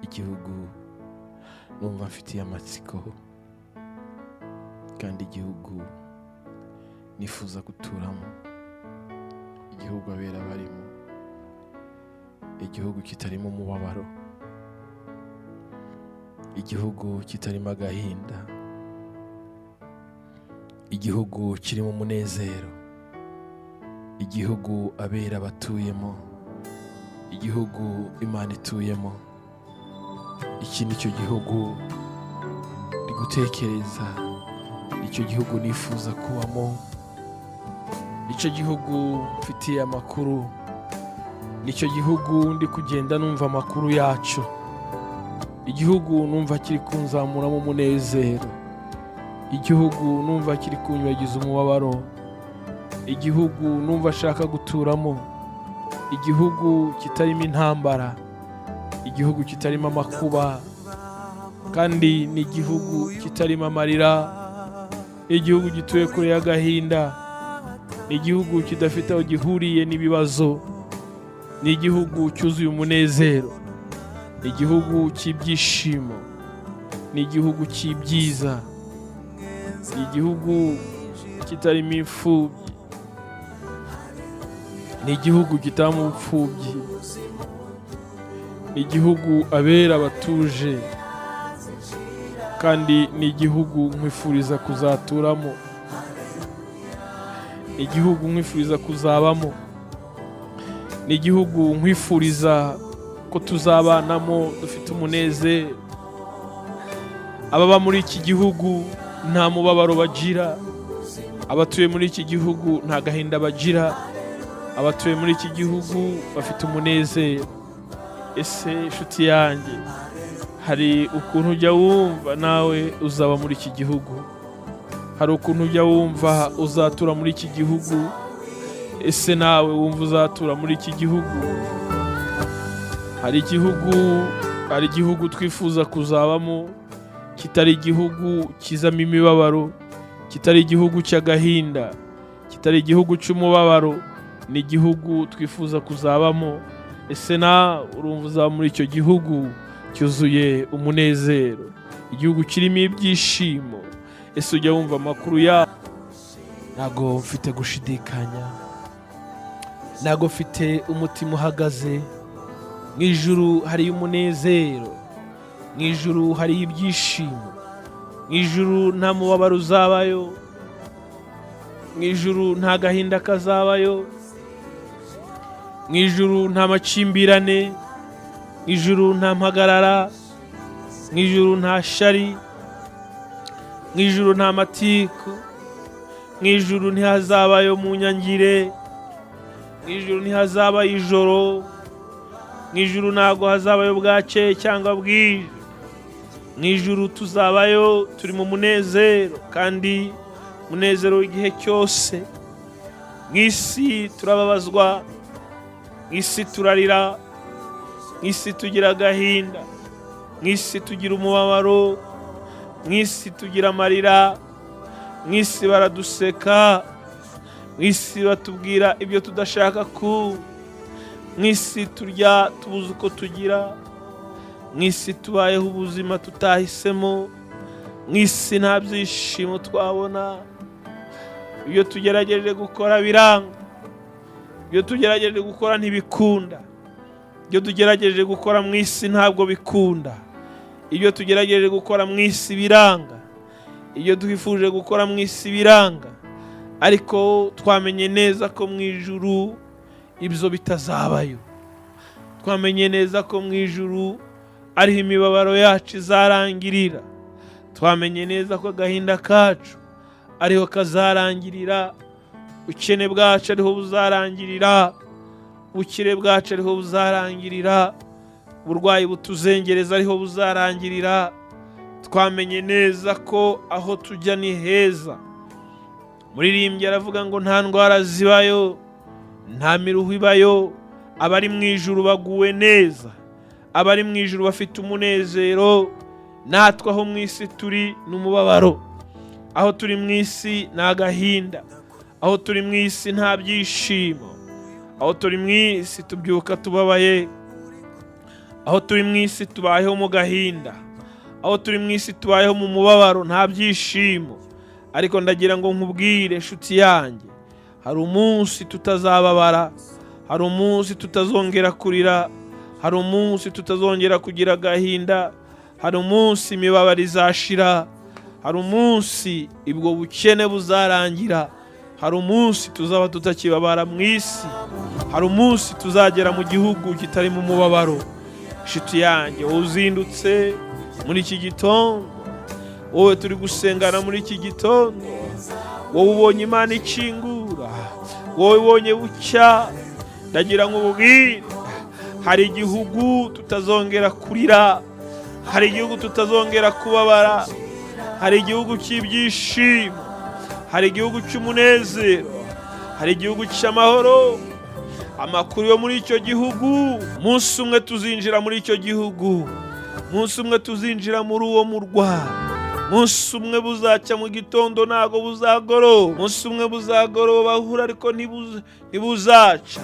Igihugu numva mfitiye amatsiko, kandi igihugu nifuza guturamo, igihugu abera barimo, igihugu kitarimo umubabaro, igihugu kitarimo agahinda, igihugu kirimo umunezero, igihugu abera batuyemo, igihugu Imana ituyemo. Iki ni cyo gihugu ndi gutekereza, nicyo gihugu nifuza kubamo, nicyo gihugu mfitiye amakuru, nicyo gihugu ndi kugenda numva amakuru yacyo, igihugu numva kiri kunzamuramo umunezero, igihugu numva kiri kunywagiza umubabaro, igihugu numva ashaka guturamo, igihugu kitarimo intambara, igihugu kitarimo amakuba, kandi ni igihugu kitarimo amarira, igihugu gituye kure y'agahinda, ni igihugu kidafite aho gihuriye n'ibibazo, ni igihugu cyuzuye umunezero, ni igihugu cy'ibyishimo, ni igihugu cy'ibyiza, ni igihugu kitarimo imfubyi, ni igihugu kitabamo ubupfubyi, ni igihugu abera batuje, kandi ni igihugu nkwifuriza kuzaturamo, ni igihugu nkwifuriza kuzabamo, ni igihugu nkwifuriza ko tuzabanamo dufite umunezero. Ababa muri iki gihugu nta mubabaro bagira, abatuye muri iki gihugu nta gahinda bagira, abatuye muri iki gihugu bafite umunezero. Ese inshuti yanjye, hari ukuntu ujya wumva nawe uzaba muri iki gihugu? Hari ukuntu ujya wumva uzatura muri iki gihugu? Ese nawe wumva uzatura muri iki gihugu? Hari igihugu twifuza kuzabamo, kitari igihugu kizamo imibabaro, kitari igihugu cy'agahinda, kitari igihugu cy'umubabaro. Ni igihugu twifuza kuzabamo. Ese nawe urumva uzaba muri icyo gihugu cyuzuye umunezero, igihugu kirimo ibyishimo? Ese ujya wumva amakuru ya? Ntabwo mfite gushidikanya, ntabwo mfite umutima uhagaze. Mu ijuru hariyo umunezero, mu ijuru hariyo ibyishimo, mu ijuru nta mubabaro uzabayo, mu ijuru nta gahinda kazabayo, mu ijuru nta makimbirane, mu ijuru nta mpagarara, mu ijuru nta shari, mu ijuru nta matiku, mu ijuru ntihazabayo mu nyangire, mu ijuru ntihazabayo ijoro, mu ijuru ntabwo hazabayo bwakeye cyangwa bwije. Mu ijuru tuzabayo turi mu munezero, kandi umunezero w'igihe cyose. Mu isi turababazwa, mu isi turarira, mu isi tugira agahinda, mu isi tugira umubabaro, mu isi tugira amarira, mu isi baraduseka, mu isi batubwira ibyo tudashaka kumva, mu isi turya tubuze uko tugira, mu isi tubayeho ubuzima tutahisemo, mu isi nta byishimo twabona. Ibyo tugerageje gukora biranga, ibyo tugerageje gukora ntibikunda, ibyo tugerageje gukora mu isi ntabwo bikunda, ibyo tugerageje gukora mu isi biranga, ibyo twifuje gukora mu isi biranga. Ariko twamenye neza ko mu ijuru ibyo bitazabayo. Twamenye neza ko mu ijuru ariho imibabaro yacu izarangirira. Twamenye neza ko agahinda kacu ariho kazarangirira, ubukene bwacu ariho buzarangirira, ubukire bwacu ariho buzarangirira, uburwayi butuzengereza ariho buzarangirira. Twamenye neza ko aho tujya ni heza. Muririmbyi aravuga ngo nta ndwara zibayo, nta miruho ibayo, abari mu ijuru baguwe neza, abari mu ijuru bafite umunezero. Natwe aho mu isi turi ni umubabaro, aho turi mu isi ni agahinda, aho turi mu isi nta byishimo, aho turi mu isi tubyuka tubabaye, Aho turi mu isi tubayeho mu gahinda, aho turi mu isi tubayeho mu mubabaro, nta byishimo. Ariko ndagira ngo nkubwire, inshuti yanjye, hari umunsi tutazababara, hari umunsi tutazongera kurira, hari umunsi tutazongera kugira agahinda, hari umunsi imibabaro izashira, hari umunsi ubwo bukene buzarangira, hari umunsi tuzaba tutakibabara mu isi, hari umunsi tuzagera mu gihugu kitarimo umubabaro. Inshuti yanjye, wowe uzindutse muri iki gitondo, wowe turi gusengana muri iki gitondo, wowe ubonye Imana ikingura, wowe ubonye bucya, ndagira ngo ubwire, hari igihugu tutazongera kurira, hari igihugu tutazongera kubabara, hari igihugu cy'ibyishimo, hari igihugu cy'umunezero, hari igihugu cy'amahoro. Amakuru yo muri icyo gihugu, umunsi umwe tuzinjira muri icyo gihugu, umunsi umwe tuzinjira muri uwo murwa, umunsi umwe buzacya mu gitondo, ntago buzagoroba, umunsi umwe buzagoroba ahura ariko ntibuzaca,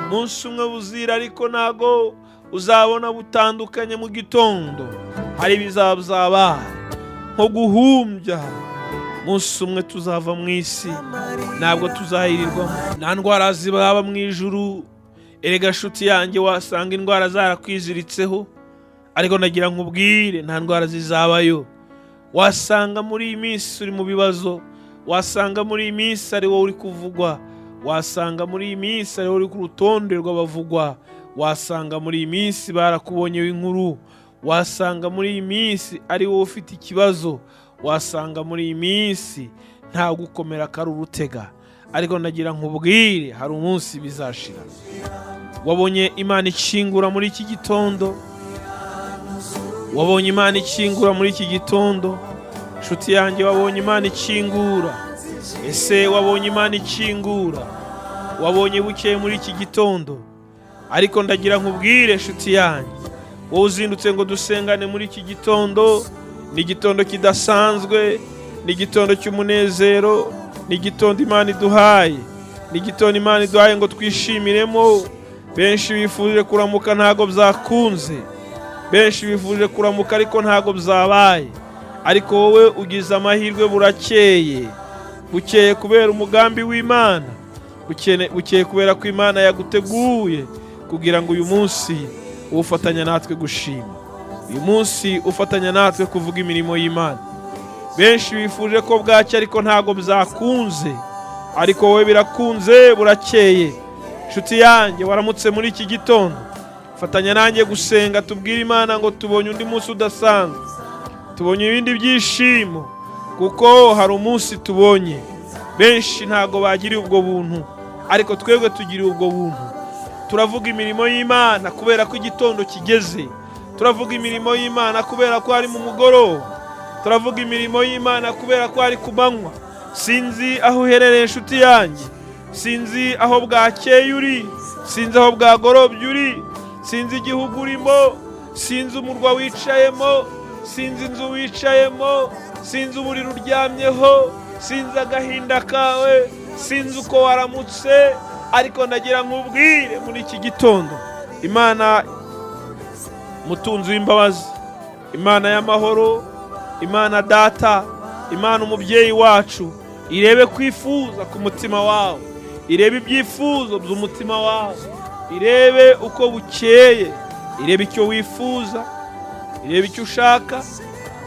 umunsi umwe buzira ariko ntago uzabona butandukanye mu gitondo. Hari ibizaba nko guhumbya, umunsi umwe tuzava mu isi, ntabwo tuzahirirwamo, nta ndwara zibaba mu ijuru. Erega nshuti yanjye, wasanga indwara zarakwiziritseho, ariko ndagira nkubwire, nta ndwara zizabayo. Wasanga muri iyi minsi uri mu bibazo, wasanga muri iyi minsi ari wowe uri kuvugwa, wasanga muri iyi minsi ari wowe uri ku rutonde rw'abavugwa, wasanga muri iyi minsi barakubonyeho inkuru, wasanga muri iyi minsi ari wowe ufite ikibazo, wasanga muri iyi minsi nta gukomera kari urutega. Ariko ndagira nkubwire, hari umunsi bizashira. Wabonye Imana ikingura muri iki gitondo, wabonye Imana ikingura muri iki gitondo, nshuti yanjye, wabonye Imana ikingura. Ese wabonye Imana ikingura? Wabonye bukeye muri iki gitondo? Ariko ndagira nkubwire, nshuti yanjye, wowe uzindutse ngo dusengane muri iki gitondo, ni igitondo kidasanzwe, ni igitondo cy'umunezero, ni igitondo Imana iduhaye, ni igitondo Imana iduhaye ngo twishimiremo. Benshi bifuje kuramuka ntago byakunze, benshi bifuje kuramuka ariko ntago byabaye, ariko wowe ugize amahirwe, burakeye. Bukeye kubera umugambi w'Imana, bukeye kubera ko Imana yaguteguye kugira ngo uyu munsi ufatanya natwe gushima, uyu munsi ufatanya natwe kuvuga imirimo y'Imana. Benshi bifuje ko bwacya ariko ntago byakunze, ariko wowe birakunze, burakeye. Nshuti yanjye, waramutse muri iki gitondo, fatanya nanjye gusenga, tubwire Imana ngo tubonye undi munsi udasanzwe, tubonye ibindi byishimo, kuko hari umunsi tubonye. Benshi ntago bagiriye ubwo buntu, ariko twebwe tugiriye ubwo buntu. Turavuga imirimo y'Imana kubera ko igitondo kigeze, turavuga imirimo y'Imana kubera ko ari mu mugoroba, turavuga imirimo y'Imana kubera ko ari ku manywa. Sinzi aho uherereye, inshuti yanjye, sinzi aho bwakeye uri, sinzi aho bwagorobye uri, sinzi igihugu urimo, sinzi umurwa wicayemo, sinzi inzu wicayemo, sinzi uburiri uryamyeho, sinzi agahinda kawe, sinzi uko waramutse, ariko ndagira nkubwire muri iki gitondo, Imana mutunzi w'imbabazi, Imana y'amahoro, Imana data, Imana umubyeyi wacu, irebe kwifuza ku mutima wawe, irebe ibyifuzo by'umutima wawe, irebe uko bukeye, irebe icyo wifuza, irebe icyo ushaka,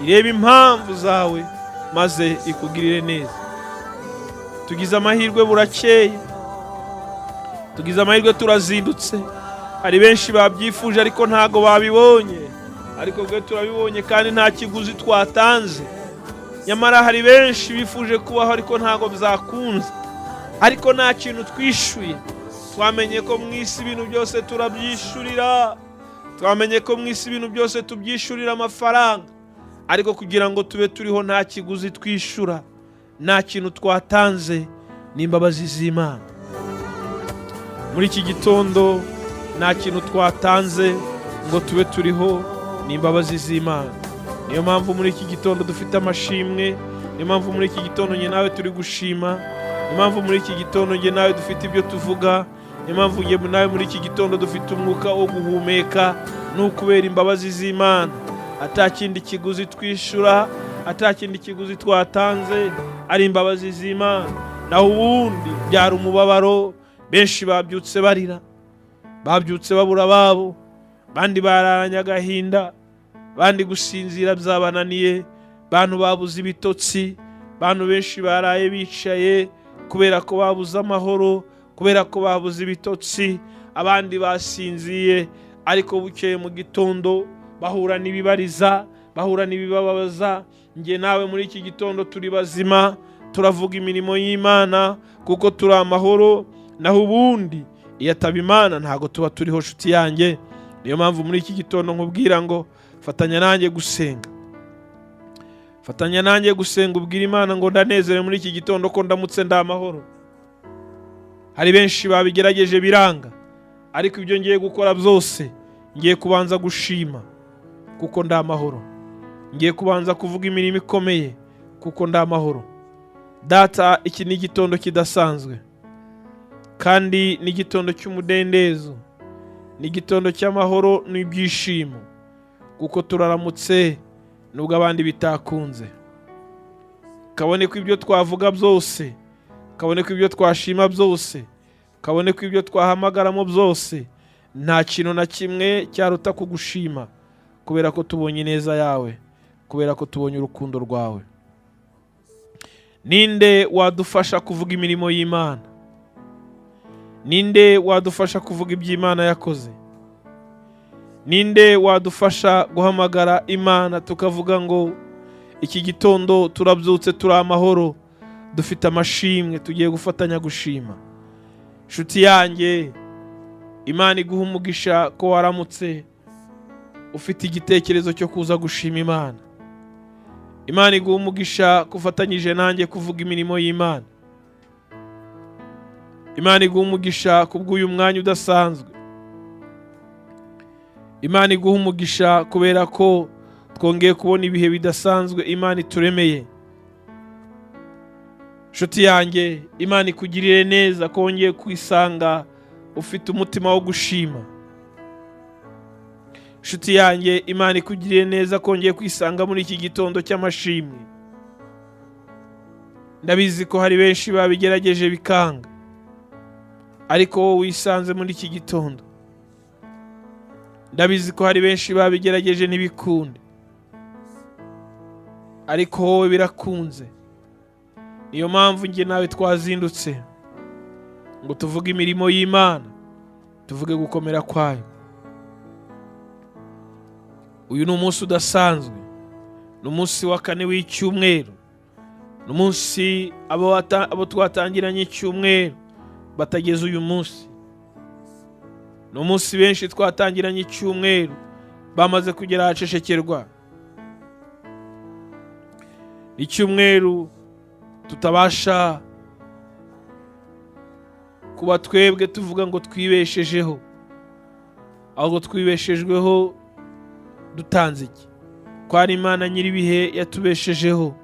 irebe impamvu zawe, maze ikugirire neza. Tugize amahirwe burakeye, tugize amahirwe turazindutse. Hari benshi babyifuje ariko ntago babibonye, ariko twe turabibonye kandi nta kiguzi twatanze. Nyamara hari benshi bifuje kubaho ariko ntago byakunze, ariko nta kintu twishyuye. Twamenye ko mu isi ibintu byose turabyishyurira, twamenye ko mu isi ibintu byose tubyishyurira amafaranga, ariko kugira ngo tube turiho nta kiguzi twishyura, nta kintu twatanze, n'imbabazi z'Imana. Muri iki gitondo nta kintu twatanze ngo tube turiho, n'imbabazi z'Imana. Niyo mpamvu muri iki gitondo dufite amashimwe, niyo mpamvu muri iki gitondo njye nawe turi gushima, niyo mpamvu muri iki gitondo njye nawe dufite ibyo tuvuga, niyo mpamvu njye nawe muri iki gitondo dufite umwuka wo guhumeka. Ni ukubera imbabazi z'Imana, atakindi kiguzi twishyura, atakindi kiguzi twatanze, ari imbabazi z'Imana. Naho ubundi byari umubabaro. Benshi babyutse barira, babyutse babura ababo, bandi bararanye agahinda, bandi gusinzira byabananiye, bantu babuze ibitotsi, bantu benshi baraye bicaye kubera ko babuze amahoro, kubera ko babuze ibitotsi. Abandi basinziye ariko bukeye mu gitondo bahura n'ibibariza, bahura n'ibibababaza. Njye nawe muri iki gitondo turi bazima, turavuga imirimo y'Imana kuko turi amahoro. Naho ubundi iyo ataba Imana ntabwo tuba turiho, nshuti yanjye. Niyo mpamvu muri iki gitondo nkubwira ngo fatanya nanjye gusenga, fatanya nanjye gusenga, ubwira Imana ngo ndanezerewe muri iki gitondo ko ndamutse ndi amahoro. Hari benshi babigerageje biranga, ariko ibyo ngiye gukora byose ngiye kubanza gushima kuko ndi amahoro. Ngiye kubanza kuvuga imirimo ikomeye kuko ndi amahoro. Data, iki ni igitondo kidasanzwe, kandi ni igitondo cy'umudendezo, ni igitondo cy'amahoro n'ibyishimo, kuko turaramutse nubwo abandi bitakunze. Kabone ko ibyo twavuga byose, kabone ko ibyo twashima byose, kabone ko ibyo twahamagaramo byose, nta kintu na kimwe cyaruta kugushima, kubera ko tubonye ineza yawe, kubera ko tubonye urukundo rwawe. Ninde wadufasha kuvuga imirimo y'Imana? Ninde wadufasha kuvuga iby'Imana yakoze? Ninde wadufasha guhamagara Imana tukavuga ngo iki gitondo turabyutse turi amahoro, dufite amashimwe, tugiye gufatanya gushima? Inshuti yanjye, Imana iguha umugisha ko waramutse ufite igitekerezo cyo kuza gushima Imana. Imana iguha umugisha ko ufatanyije nanjye kuvuga imirimo y'Imana. Imana iguha umugisha kubw'uyu mwanya udasanzwe. Imana iguha umugisha kubera ko twongeye kubona ibihe bidasanzwe Imana ituremeye. Inshuti yanjye, Imana ikugirire neza ko wongeye kwisanga ufite umutima wo gushima. Inshuti yanjye, Imana ikugirire neza ko wongeye kwisanga muri iki gitondo cy'amashimwe. Ndabizi ko hari benshi babigerageje bikanga, ariko wowe wisanze muri iki gitondo. Ndabizi ko hari benshi babigerageje ntibikunde, ariko wowe birakunze. Niyo mpamvu njye nawe twazindutse ngo tuvuge imirimo y'Imana, tuvuge gukomera kwayo. Uyu ni umunsi udasanzwe, ni umunsi wa kane w'icyumweru, ni umunsi abo twatangiranye icyumweru batageze uyu munsi. Ni umunsi benshi twatangiranye icyumweru bamaze kugera ahacecekerwa. Icyumweru tutabasha kuba twebwe tuvuga ngo twibeshejeho, ahubwo twibeshejweho dutanze iki? Ko ari Imana nyir'ibihe yatubeshejeho,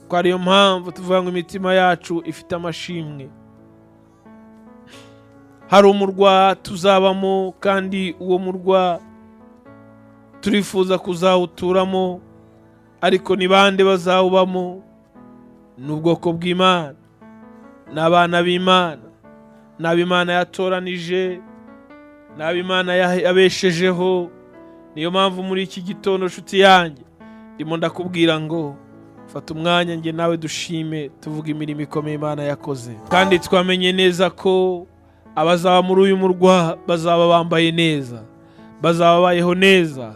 ko ariyo mpamvu tuvuga ngo imitima yacu ifite amashimwe. Hari umurwa tuzabamo, kandi uwo murwa turifuza kuzawuturamo, ariko ni bande bazawubamo? Ni ubwoko bw'Imana, ni abana b'Imana, ni ab'Imana yatoranije, ni ab'Imana yabeshejeho. Niyo mpamvu muri iki gitondo, nshuti yanjye, ndimo ndakubwira ngo fata umwanya njye nawe dushime, tuvuge imirimo ikomeye Imana yakoze. Kandi twamenye neza ko abazaba muri uyu murwa bazaba bambaye neza, bazaba babayeho neza,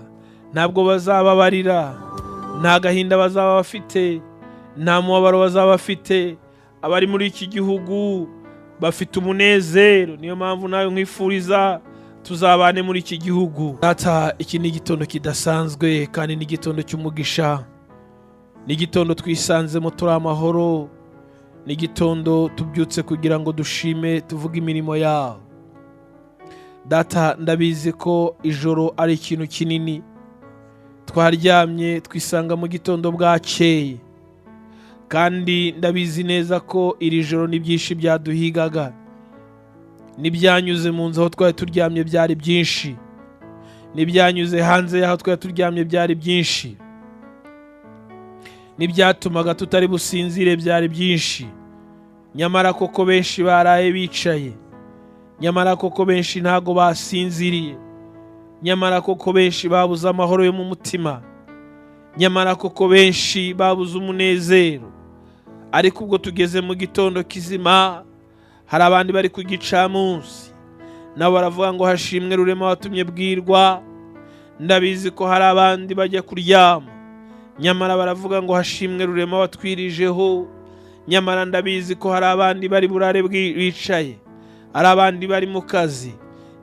ntabwo bazaba barira, nta gahinda bazaba bafite, nta mubabaro bazaba bafite. Abari muri iki gihugu bafite umunezero. Niyo mpamvu nawe nkwifuriza tuzabane muri iki gihugu. Data, iki ni igitondo kidasanzwe, kandi ni igitondo cy'umugisha, ni igitondo twisanzemo turi amahoro, ni igitondo tubyutse kugira ngo dushime, tuvuge imirimo yawe. Data, ndabizi ko ijoro ari ikintu kinini, twaryamye twisanga mu gitondo bwakeye, kandi ndabizi neza ko iri joro ni byinshi byaduhigaga, n'ibyanyuze mu nzu aho twari turyamye byari byinshi, N'ibyanyuze hanze y'aho twari turyamye byari byinshi, n'ibyatumaga tutari businzire byari byinshi. Nyamara koko benshi baraye bicaye, nyamara koko benshi ntago basinziriye, nyamara koko benshi babuze amahoro yo mu mutima, nyamara koko benshi babuze umunezero. Ariko ubwo tugeze mu gitondo kizima, hari abandi bari ku gicamunsi, nabo baravuga ngo: "Hashimwe Rurema watumye bwirwa." Ndabizi ko hari abandi bajya kuryama, nyamara baravuga ngo: "Hashimwe Rurema watwirijeho." Nyamara ndabizi ko hari abandi bari burare bicaye, hari abandi bari mu kazi,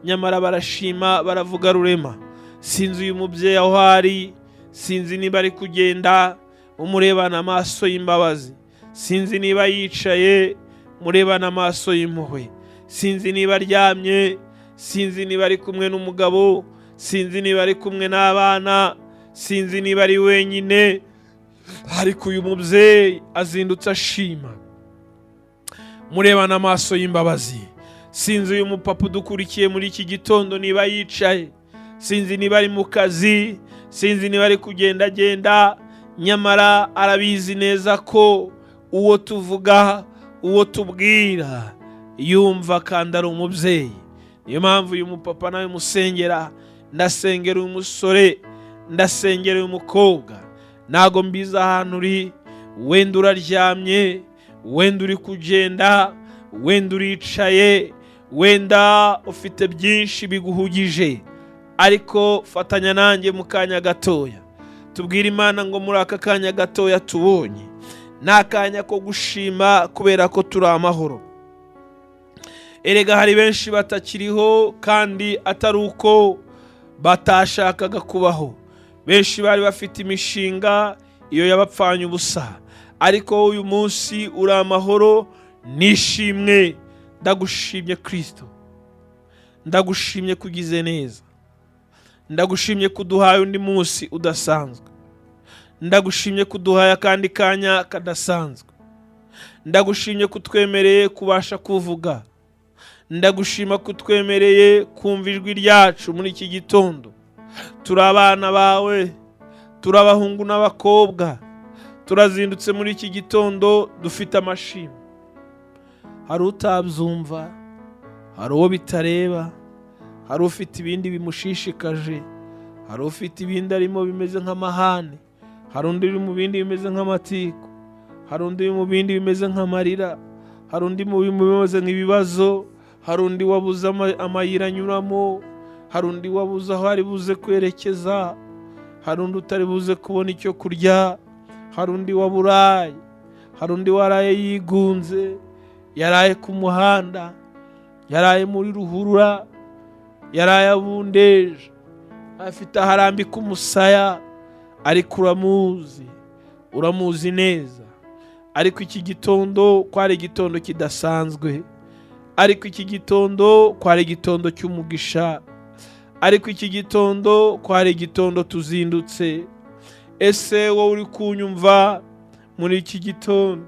nyamara barashima, baravuga Rurema. Sinzi uyu mubyeyi aho ari, sinzi niba ari kugenda, umurebana amaso y'imbabazi. Sinzi niba yicaye, murebana amaso y'impuhwe. Sinzi niba aryamye, sinzi niba ari kumwe n'umugabo, sinzi niba ari kumwe n'abana, sinzi niba ari wenyine, ariko uyu mubyeyi azindutse ashima, murebana amaso y'imbabazi. Sinzi uyu mupapa udukurikiye muri iki gitondo niba yicaye, sinzi niba ari mu kazi, sinzi niba ari kugendagenda, nyamara arabizi neza ko uwo tuvuga, uwo tubwira, yumva kandi ari umubyeyi. Niyo mpamvu uyu mupapa nawe musengera. Ndasengera uyu musore, ndasengera uyu mukobwa. Ntago mbizi ahantu uri, wenda uraryamye, wenda uri kugenda, wenda uricaye, wenda ufite byinshi biguhugije, ariko fatanya nanjye mu kanya gatoya tubwire Imana ngo muri aka kanya gatoya tubonye ni akanya ko gushima kubera ko turi amahoro. Erega hari benshi batakiriho kandi atari uko batashakaga kubaho. Benshi bari bafite imishinga, iyo yabapfanye ubusa, ariko uyu munsi uri amahoro nishimwe. Ndagushimye Kirisito, ndagushimye kugize neza, ndagushimye kuduhaye undi munsi udasanzwe, ndagushimye kuduhaye akandi kanya kadasanzwe, ndagushimye kutwemereye kubasha kuvuga, ndagushima kutwemereye kumva ijwi ryacu muri iki gitondo. Turi abana bawe, turi abahungu n'abakobwa, turazindutse muri iki gitondo dufite amashimwe. Hari utabyumva, hari uwo bitareba, hari ufite ibindi bimushishikaje, hari ufite ibindi arimo bimeze nk'amahane, hari undi uri mu bindi bimeze nk'amatiku, hari undi uri mu bindi bimeze nk'amarira, hari undi mu bimeze nk'ibibazo, hari undi wabuze amayira anyuramo, hari undi wabuze aho ari buze kwerekeza, hari undi utari buze kubona icyo kurya, hari undi waburaye, hari undi waraye yigunze, yaraye ku muhanda, yaraye muri ruhurura, yaraye abundeje, afite aho arambika umusaya. Ariko uramuzi, uramuzi neza. Ariko iki gitondo kwari igitondo kidasanzwe, ariko iki gitondo kwari igitondo cy'umugisha, ariko iki gitondo kwari igitondo tuzindutse. Ese wowe uri kunyumva muri iki gitondo,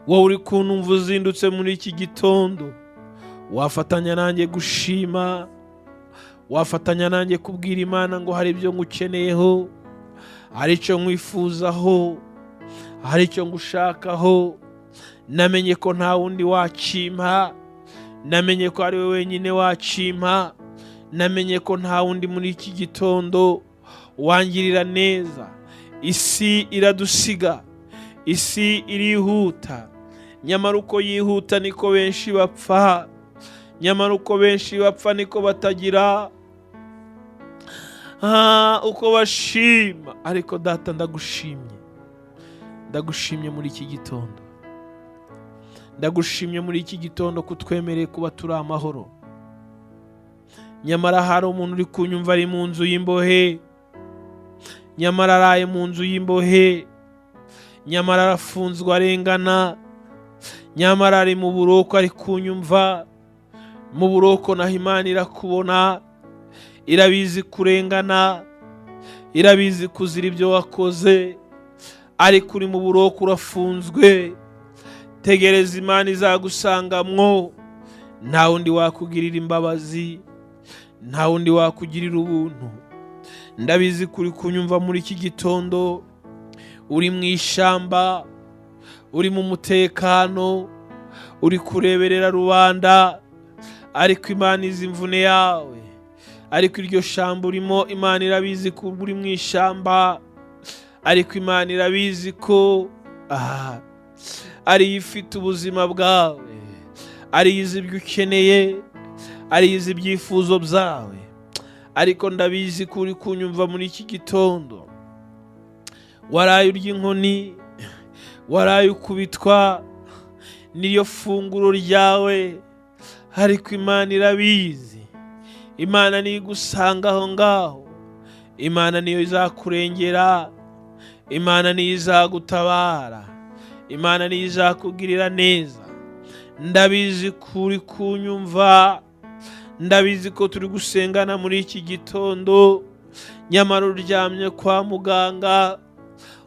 wowe uri kuntumva uzindutse muri iki gitondo, wafatanya nanjye gushima, wafatanya nanjye kubwira Imana ngo hari ibyo ngukeneyeho, hari icyo nkwifuzaho, hari icyo ngushakaho? Namenye ko nta wundi wakimpa, namenye ko ari we wenyine wakimpa, namenye ko nta wundi muri iki gitondo wangirira neza. Isi iradusiga, isi irihuta, nyamara uko yihuta niko benshi bapfa, nyamara uko benshi bapfa niko batagira uko bashima. Ariko Data, ndagushimye, ndagushimye muri iki gitondo, ndagushimye muri iki gitondo kutwemereye kuba turi amahoro. Nyamara hari umuntu uri kunyumva ari mu nzu y'imbohe, nyamara araye mu nzu y'imbohe, nyamara arafunzwe arengana, nyamara ari mu buroko ari kunyumva mu buroko. Naho Imana irakubona, irabizi kurengana, irabizi kuzira ibyo wakoze, ariko uri mu buroko, urafunzwe. Tegereza Imana izagusangamwo. Nta wundi wakugirira imbabazi, Nta wundi wakugirira ubuntu. Ndabizi kuri kunyumva muri iki gitondo, uri mu ishyamba, uri mu mutekano, uri kureberera rubanda, ariko Imana izi imvune yawe. Ariko iryo shyamba urimo, Imana irabizi ko uri mu ishyamba, ariko Imana irabizi ko ariyo ifite ubuzima bwawe, ariyo izi ibyo ukeneye, ariyo izi ibyifuzo byawe. Ariko ndabizi ko uri kunyumva muri iki gitondo, waraye urya inkoni, waraye ukubitwa, niyo funguro ryawe, ariko Imana irabizi. Imana niyo igusanga aho ngaho, Imana niyo izakurengera, Imana niyo izagutabara, Imana niyo izakugirira neza. Ndabizi ko uri kunyumva, ndabizi ko turi gusengana muri iki gitondo, nyamara uryamye kwa muganga,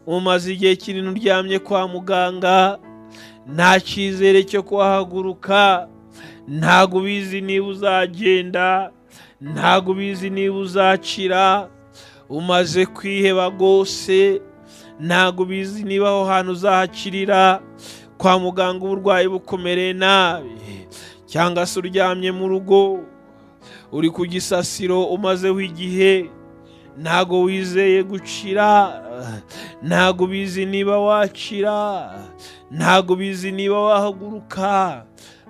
umaze igihe kinini uryamye kwa muganga, nta cyizere cyo kuhahaguruka, ntabwo ubizi niba uzagenda, ntabwo ubizi niba uzakira, umaze kwiheba rwose, ntabwo ubizi niba aho hantu uzahakirira. Kwa muganga uburwayi bukomereye nabi, cyangwa se uryamye mu rugo, uri ku gisasiro umazeho igihe, ntabwo wizeye gukira, ntabwo ubizi niba wakira, ntabwo ubizi niba wahaguruka.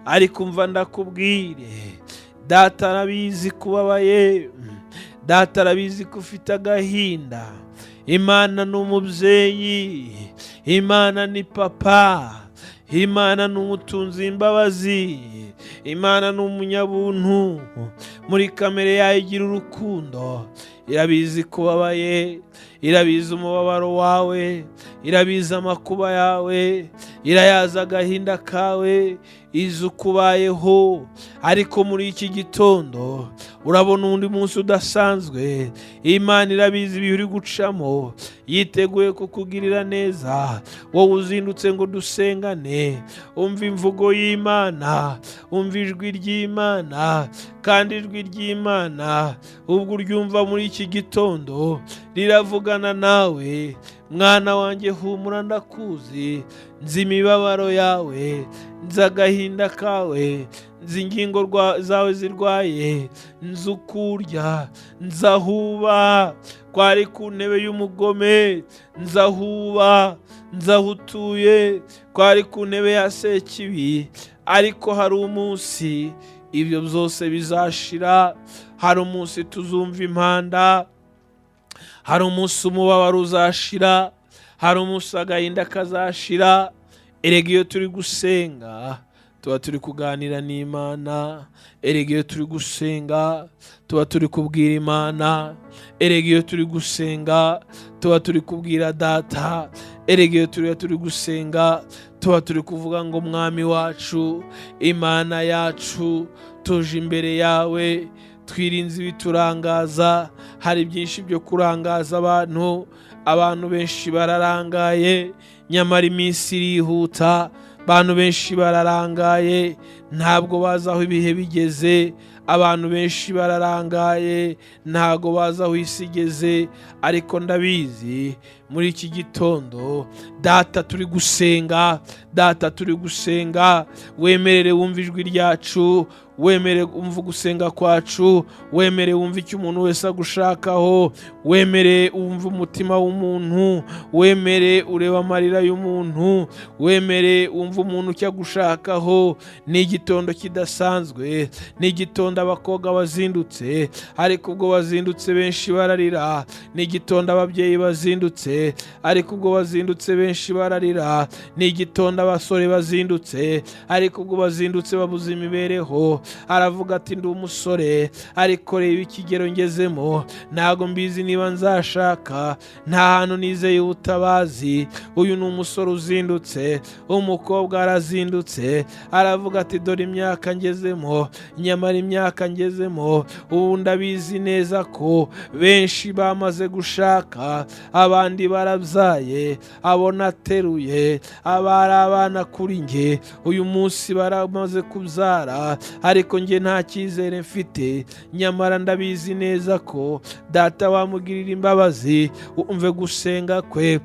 Ariko umva ndakubwire, Data arabizi ko ubabaye, Data arabizi ko ufite agahinda. Imana ni umubyeyi, Imana ni papa, Imana ni umutunzi w'imbabazi, Imana ni umunyabuntu, muri kamere yayo igira urukundo. Irabizi ko ubabaye, irabizi umubabaro wawe, irabizi amakuba yawe, irayazi agahinda kawe, izi uko ubayeho. Ariko muri iki gitondo urabona undi munsi udasanzwe. Imana irabizi ibihe uri gucamo, yiteguye kukugirira neza. Wowe uzindutse ngo dusengane, umva imvugo y'Imana, umva ijwi ry'Imana. Kandi ijwi ry'Imana ubwo uryumva muri iki gitondo riravugana nawe: mwana wanjye humura, ndakuzi, nzi imibabaro yawe, nzi agahinda kawe, nzi ingingo zawe zirwaye, nzi uko urya, nzi aho uba, kwari ku ntebe y'umugome, nzi aho uba, nzi aho utuye, kwari ku ntebe ya Sekibi. Ariko hari umunsi ibyo byose bizashira, hari umunsi tuzumva impanda, hari umunsi umubabaro uzashira, hari umunsi agahinda kazashira. Erega iyo turi gusenga tuba turi kuganira n'Imana, erega iyo turi gusenga tuba turi kubwira Imana, erega iyo turi gusenga tuba turi kubwira Data, erega iyo turi gusenga tuba turi kuvuga ngo Mwami wacu, Imana yacu, tuje imbere yawe, twirinze ibiturangaza. Hari byinshi byo kurangaza abantu, abantu benshi bararangaye, nyamara iminsi irihuta. Abantu benshi bararangaye, ntabwo bazi aho ibihe bigeze. Abantu benshi bararangaye, ntabwo bazi aho isi igeze. Ariko ndabizi muri iki gitondo, Data turi gusenga, Data turi gusenga, wemerere wumve ijwi ryacu, wemere wumve gusenga kwacu, wemere wumve icyo umuntu wese agushakaho, wemere wumve umutima w'umuntu, wemere urebe amarira y'umuntu, wemere wumve umuntu icyo agushakaho. Ni igitondo kidasanzwe, ni igitondo abakobwa bazindutse, ariko ubwo bazindutse benshi bararira. Ni igitondo ababyeyi bazindutse, ariko ubwo bazindutse benshi bararira. Ni igitondo abasore bazindutse, ariko ubwo bazindutse babuze imibereho. Aravuga ati ndi umusore, ariko reba ikigero ngezemo, ntago mbizi niba nzashaka, nta hantu nizeye ubutabazi. Uyu ni umusore uzindutse, umukobwa arazindutse, aravuga ati dore imyaka ngezemo, nyamara imyaka ngezemo ubu ndabizi neza ko benshi bamaze gushaka, abandi barabyaye, abo nateruye abari abana kuri njye uyu munsi baramaze kubyara, ariko Ariko njye nta cyizere mfite, nyamara ndabizi neza ko data wamugirira imbabazi. Umve gusenga kwe.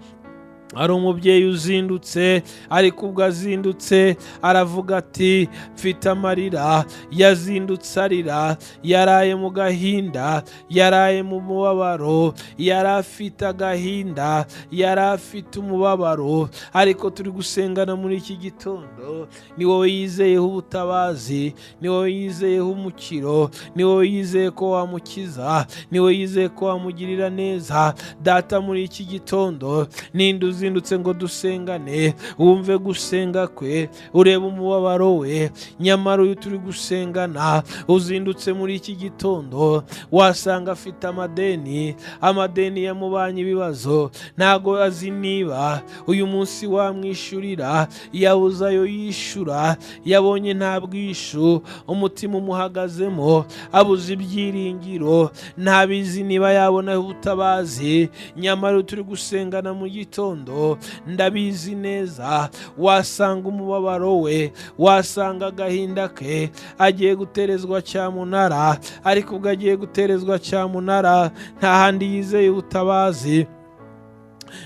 Hari umubyeyi uzindutse, ariko ubwo azindutse aravuga ati mfite amarira. Yazindutse arira, yaraye mu gahinda, yaraye mu mubabaro, yari afite agahinda, yari afite umubabaro. Ariko turi gusengana muri iki gitondo, ni wowe yizeyeho ubutabazi, ni wowe yizeyeho umukiro, ni wowe yizeye ko wamukiza, ni wowe yizeye ko wamugirira neza. Data, muri iki gitondo ninde uzindutse ngo dusengane? Wumve gusenga kwe, urebe umubabaro we. Nyamara uyu turi gusengana uzindutse muri iki gitondo, wasanga afite amadeni, amadeni yamubanye ibibazo, ntago azi niba uyu munsi wamwishyurira, yabuze ayo yishyura, yabonye nta bwishu, umutima umuhagazemo, abuze ibyiringiro, ntabizi niba yabona ubutabazi. Nyamara uyu turi gusengana mu gitondo, ndabizi neza wasanga umubabaro we, wasanga agahinda ke, agiye guterezwa cyamunara. Ariko ubwo agiye guterezwa cyamunara, nta handi yizeye ubutabazi,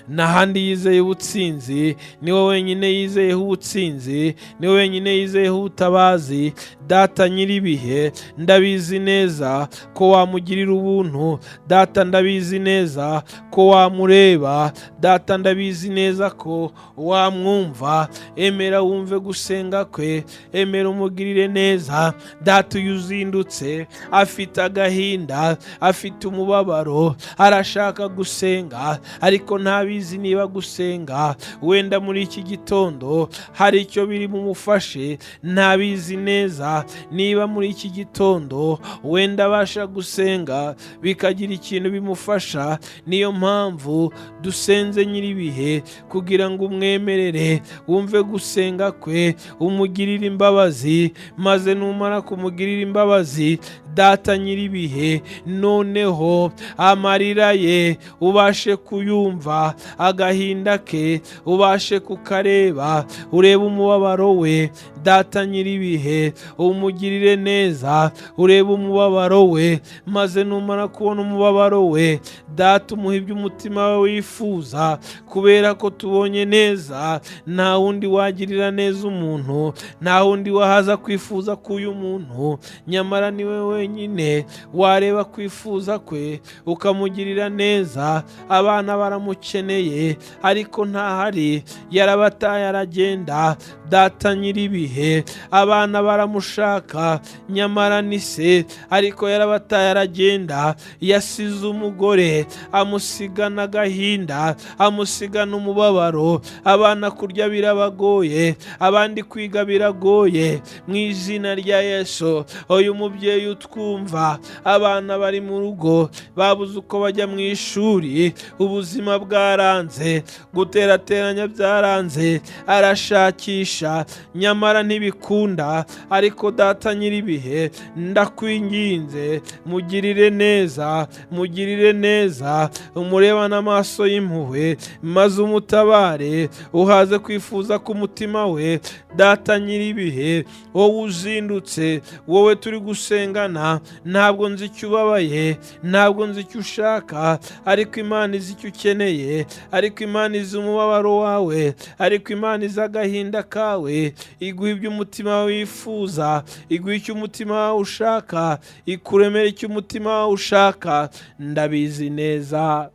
nta handi yizeye ubutsinzi, ni wowe wenyine yizeyeho ubutsinzi, ni wowe wenyine yizeyeho ubutabazi. Data nyir'ibihe, ndabizi neza ko wamugirira ubuntu. Data, ndabizi neza ko wamureba. Data, ndabizi neza ko wamwumva. Emera wumve gusenga kwe, emera umugirire neza. Data, uyu uzindutse afite agahinda, afite umubabaro, arashaka gusenga ariko ntabizi niba gusenga wenda muri iki gitondo hari icyo biri bumufashe, ntabizi neza niba muri iki gitondo wenda abasha gusenga bikagira ikintu bimufasha. Niyo mpamvu dusenze nyir'ibihe, kugira ngo umwemerere wumve gusenga kwe, umugirire imbabazi. Maze numara kumugirira imbabazi, data nyir'ibihe, noneho amarira ye ubashe kuyumva, agahinda ke ubashe kukareba, urebe umubabaro we. Data nyir'ibihe, umugirire neza, urebe umubabaro we. Maze numara kubona umubabaro we, data, umuhe ibyo umutima we wifuza, kubera ko tubonye neza nta wundi wagirira neza umuntu, nta wundi wahaza kwifuza k'uyu muntu. Nyamara niwe wenyine wareba kwifuza kwe ukamugirira neza. Abana baramukeneye ariko ntahari, yarabataye aragenda. Data nyir'ibihe, abana baramushaka, nyamara ni se, ariko yarabataye aragenda. Yasize umugore, amusigana agahinda, amusigana umubabaro. Abana kurya birabagoye, abandi kwiga biragoye. Mu izina rya Yesu, uyu mubyeyi utwumva, abana bari mu rugo babuze uko bajya mu ishuri, ubuzima bwaranze, guterateranya byaranze, arashakisha nyamara ntibikunda. Ariko data nyir'ibihe, ndakwinginze, mugirire neza, mugirire neza, umurebane amaso y'impuhwe, maze umutabare, uhaze kwifuza k'umutima we. Data nyir'ibihe, wowe uzindutse, wowe turi gusengana, ntabwo nzi icyo ubabaye, ntabwo nzi icyo ushaka, ariko Imana izi icyo ukeneye, ariko Imana izi umubabaro wawe, ariko Imana izi agahinda kawe. Iguha ibyo umutima wifuza, iguha icyo umutima wawe ushaka, ikuremera icyo umutima wawe ushaka. Ndabizi neza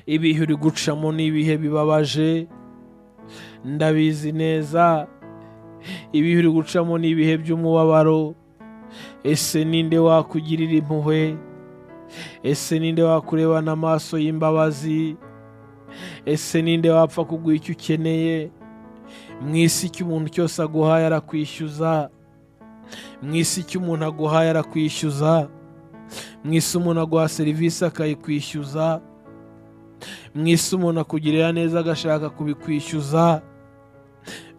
ibihe uri gucamo ni ibihe bibabaje, ndabizi neza ibihe uri gucamo ni ibihe by'umubabaro. Ese ninde wakugirira impuhwe? Ese ninde wakurebana amaso y'imbabazi? Ese ninde wapfa kuguha icyo ukeneye? Mu isi icyo umuntu cyose aguhaye arakwishyuza. Mu isi icyo umuntu aguhaye arakwishyuza. Mu isi umuntu aguha serivisi akayikwishyuza. Mu isi umuntu akugirira neza agashaka kubikwishyuza.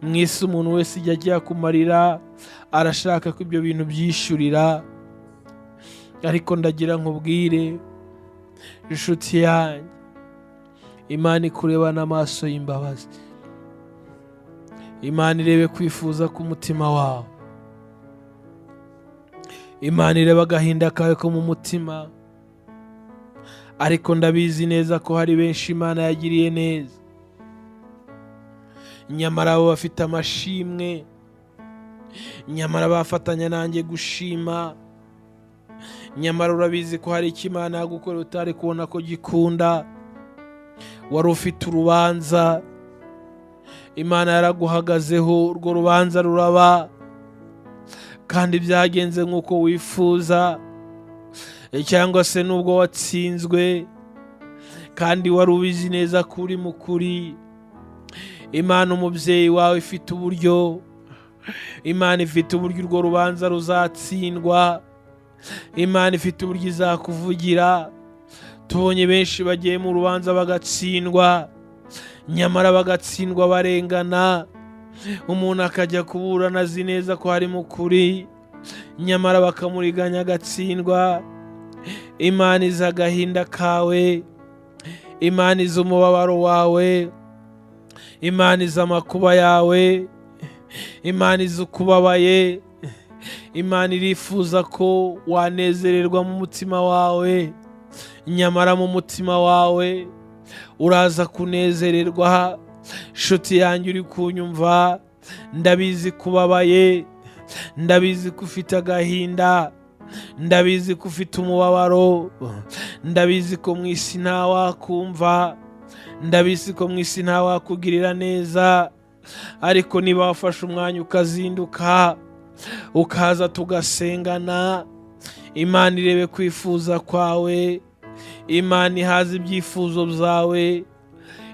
Mu isi umuntu wese ijya agiye kumarira arashaka ko ibyo bintu byishyurira. Ariko ndagira nkubwire inshuti yanjye, Imana ikurebana amaso y'imbabazi, Imana irebe kwifuza k'umutima wawe. Imana ireba agahinda kawe ko mu mutima. Ariko ndabizi neza ko hari benshi Imana yagiriye neza, nyamara abo bafite amashimwe, nyamara bafatanya nanjye gushima. Nyamara urabizi ko hari icyo Imana yagukoreye utari kubona ko gikunda. Wari ufite urubanza, Imana yaraguhagazeho, urwo rubanza ruraba, kandi byagenze nk'uko wifuza, cyangwa se n'ubwo watsinzwe kandi wari ubizi neza ko uri mu kuri. Imana umubyeyi wawe ifite uburyo, Imana ifite uburyo urwo rubanza ruzatsindwa, Imana ifite uburyo izakuvugira. Tubonye benshi bagiye mu rubanza bagatsindwa, nyamara bagatsindwa barengana. Umuntu akajya kuburana azi neza ko hari mu kuri, nyamara bakamuriganya agatsindwa. Imana izi agahinda kawe, Imana izi umubabaro wawe, Imana izi amakuba yawe, Imana izi ukubabaye. Imana irifuza ko wanezererwa mu mutima wawe, nyamara mu mutima wawe uraza kunezererwa. Nshuti yanjye uri kunyumva, ndabizi kubabaye, ndabizi ko ufite agahinda, ndabizi ko ufite umubabaro, ndabizi ko mu isi ntawakumva, ndabizi ko mu isi ntawakugirira neza. Ariko niba wafashe umwanya ukazinduka ukaza tugasengana, Imana irebe kwifuza kwawe, Imana ihaze ibyifuzo byawe,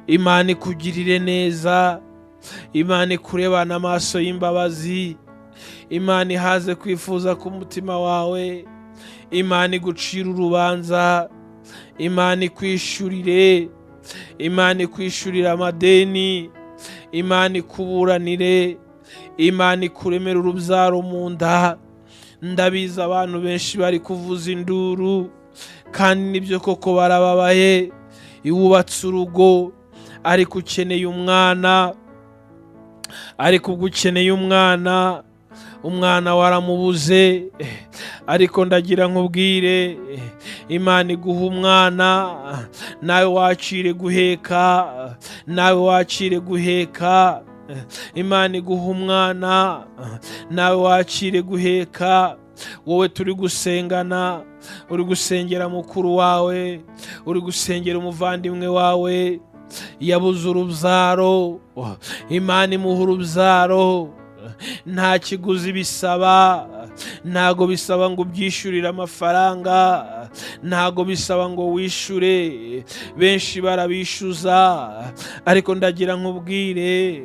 Imana ikugirire neza, Imana ikurebane amaso y'imbabazi, Imana ihaze kwifuza k'umutima wawe, Imana igucire urubanza, Imana ikwishyurire, Imana ikwishyurire amadeni, Imana ikuburanire, Imana ikuremere urubyaro mu nda. Ndabizi abantu benshi bari kuvuza induru, kandi nibyo koko barababaye. Iwubatse urugo ariko ukeneye umwana, ariko ubwo ukeneye umwana, umwana waramubuze. Ariko ndagira nkubwire, Imana iguha umwana, nawe wakire guheka, nawe wakire guheka. Imana iguha umwana, nawe wakire guheka. Wowe turi gusengana, uri gusengera mukuru wawe, uri gusengera umuvandimwe wawe yabuze urubyaro, Imana imuha urubyaro. Nta kiguzi bisaba, ntago bisaba ngo ubyishyurire amafaranga, ntago bisaba ngo wishyure, benshi barabishyuza. Ariko ndagira nkubwire,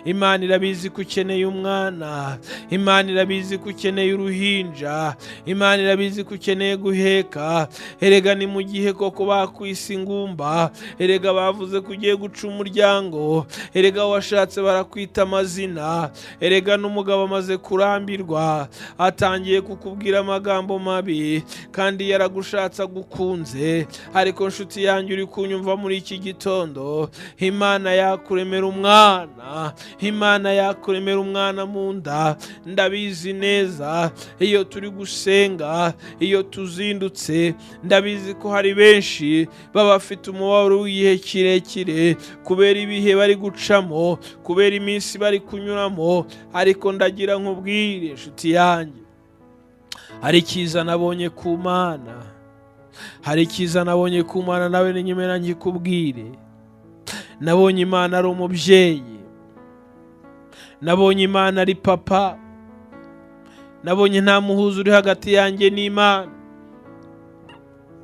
Imana irabizi ko ukeneye umwana, Imana irabizi ko ukeneye uruhinja, Imana irabizi ko ukeneye guheka. Erega ni mu gihe koko bakwise ingumba, erega bavuze ko ugiye guca umuryango, erega washatse barakwita amazina, erega n'umugabo amaze kurambirwa atangiye kukubwira amagambo mabi, kandi yaragushatse agukunze. Ariko nshuti yanjye uri kunyumva muri iki gitondo, Imana yakuremera umwana, Imana yakuremera umwana mu nda. Ndabizi neza iyo turi gusenga, iyo tuzindutse, ndabizi ko hari benshi baba bafite umubabaro w'igihe kirekire kubera ibihe bari gucamo, kubera iminsi bari kunyuramo. Ariko ndagira nkubwire nshuti yanjye, hari icyiza nabonye ku Mana, hari icyiza nabonye ku Mana, nawe ninyemera nkikubwire. Nabonye Imana ari umubyeyi, nabonye Imana ari papa, nabonye nta muhuza uri hagati yanjye n'Imana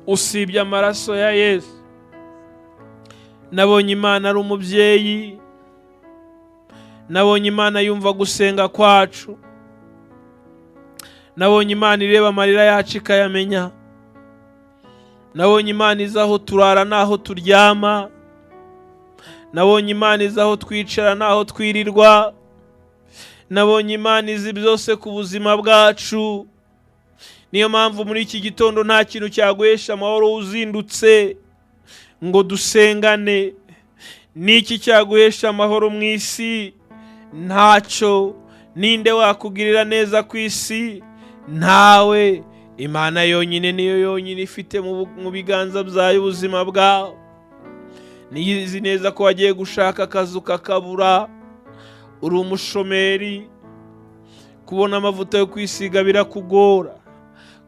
usibye amaraso ya Yesu. Nabonye Imana ari umubyeyi, nabonye Imana yumva gusenga kwacu, nabonye Imana ireba amarira yacu ikayamenya, nabonye Imana izi aho turara n'aho turyama, nabonye Imana izi aho twicara n'aho twirirwa, nabonye Imana izi byose ku buzima bwacu. Niyo mpamvu muri iki gitondo nta kintu cyaguhesha amahoro uzindutse ngo dusengane. Niki cyaguhesha amahoro mu isi? Ntacyo. Ninde wakugirira neza ku isi? Ntawe. Imana yonyine niyo yonyine ifite mu biganza byayo ubuzima bwawe. Niyo izi neza ko wagiye gushaka akazi ukakabura, uri umushomeri, kubona amavuta yo kwisiga birakugora,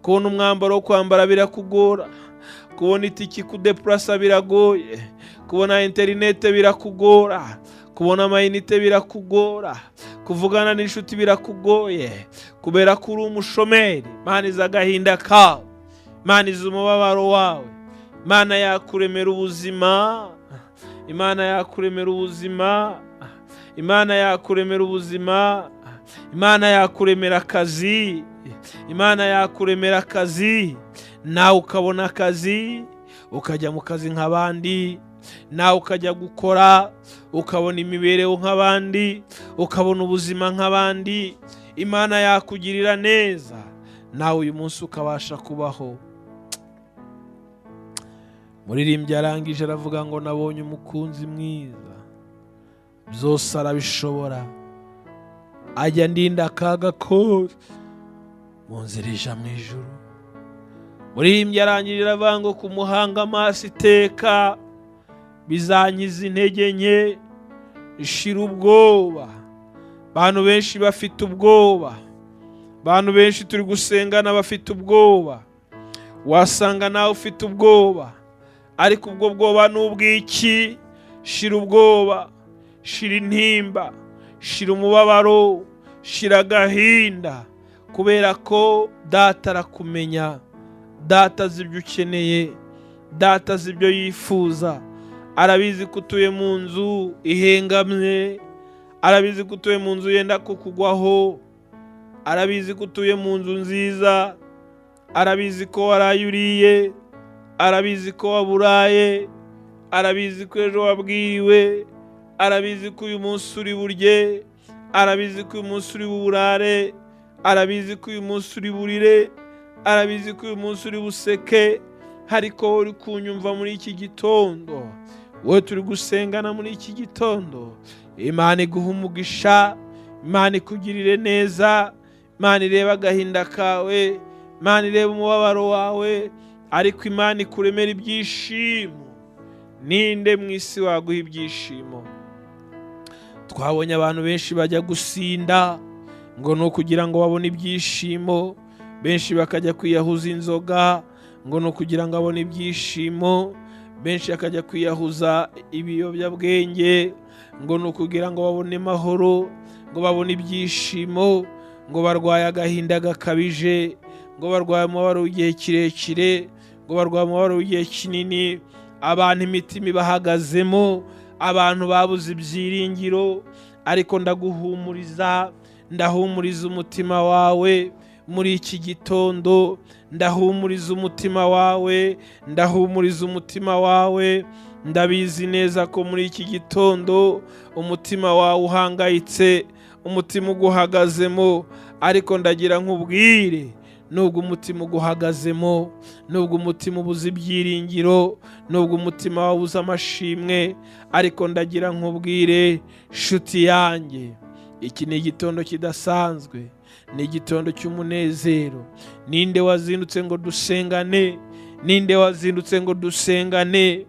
kubona umwambaro wo kwambara birakugora, kubona itiki kudepurasa biragoye, kubona interinete birakugora, kubona amayinite birakugora, kuvugana n'inshuti birakugoye, kubera ko uri umushomeri. Imana izi agahinda kawe, Imana izi umubabaro wawe, Imana yakuremera ubuzima, Imana yakuremera ubuzima, Imana yakuremera ubuzima, Imana yakuremera akazi, Imana yakuremera akazi, nawe ukabona akazi, ukajya mu kazi nk'abandi, nawe ukajya gukora, ukabona imibereho nk'abandi, ukabona ubuzima nk'abandi. Imana yakugirira neza, nawe uyu munsi ukabasha kubaho. Muririmbyi arangije aravuga ngo nabonye umukunzi mwiza, byose arabishobora, ajya ndinda akaga kose mu nzira ija mu ijuru. Muririmbyi arangije aravuga ngo kumuhanga amaso iteka bizankiza intege nke, ishira ubwoba. Abantu benshi bafite ubwoba, abantu benshi turi gusengana bafite ubwoba. Wasanga nawe ufite ubwoba, ariko ubwo bwoba ni ubw'iki? Shira ubwoba, shira intimba, shira umubabaro, shira agahinda, kubera ko Data arakumenya, Data azi ibyo ukeneye, Data azi ibyo yifuza. Arabizi ko utuye mu nzu ihengamye, arabizi ko utuye mu nzu yenda kukugwaho, arabizi ko utuye mu nzu nziza, arabizi ko waraye uriye, arabizi ko waburaye, arabizi ko ejo wabwiriwe, arabizi ko uyu munsi uri burye, arabizi ko uyu munsi uri buburare, arabizi ko uyu munsi uri burire, arabizi ko uyu munsi uri buseke. Ariko uri kunyumva muri iki gitondo, wowe turi gusengana muri iki gitondo, Imana iguha umugisha, Imana ikugirire neza, Imana irebe agahinda kawe, Imana irebe umubabaro wawe, ariko Imana ikuremera ibyishimo. Ninde mu isi waguha ibyishimo? Twabonye abantu benshi bajya gusinda ngo ni ukugira ngo babone ibyishimo, benshi bakajya kwiyahuza inzoga ngo ni ukugira ngo abone ibyishimo, benshi bakajya kwiyahuza ibiyobyabwenge ngo ni ukugira ngo babone amahoro, ngo babone ibyishimo, ngo barwaye agahinda gakabije, ngo barwaye umubabaro w'igihe kirekire, ngo barwaye umubabaro w'igihe kinini. Abantu imitima ibahagazemo, abantu babuze ibyiringiro. Ariko ndaguhumuriza, ndahumuriza umutima wawe muri iki gitondo, ndahumuriza umutima wawe, ndahumuriza umutima wawe. Ndabizi neza ko muri iki gitondo umutima wawe uhangayitse, umutima uguhagazemo, ariko ndagira nkubwire, nubwo umutima uguhagazemo, nubwo umutima ubuze ibyiringiro, nubwo umutima wabuze amashimwe, ariko ndagira nkubwire shuti yanjye, iki ni igitondo kidasanzwe, ni igitondo cy'umunezero. Ninde wazindutse ngo dusengane? Ninde wazindutse ngo dusengane?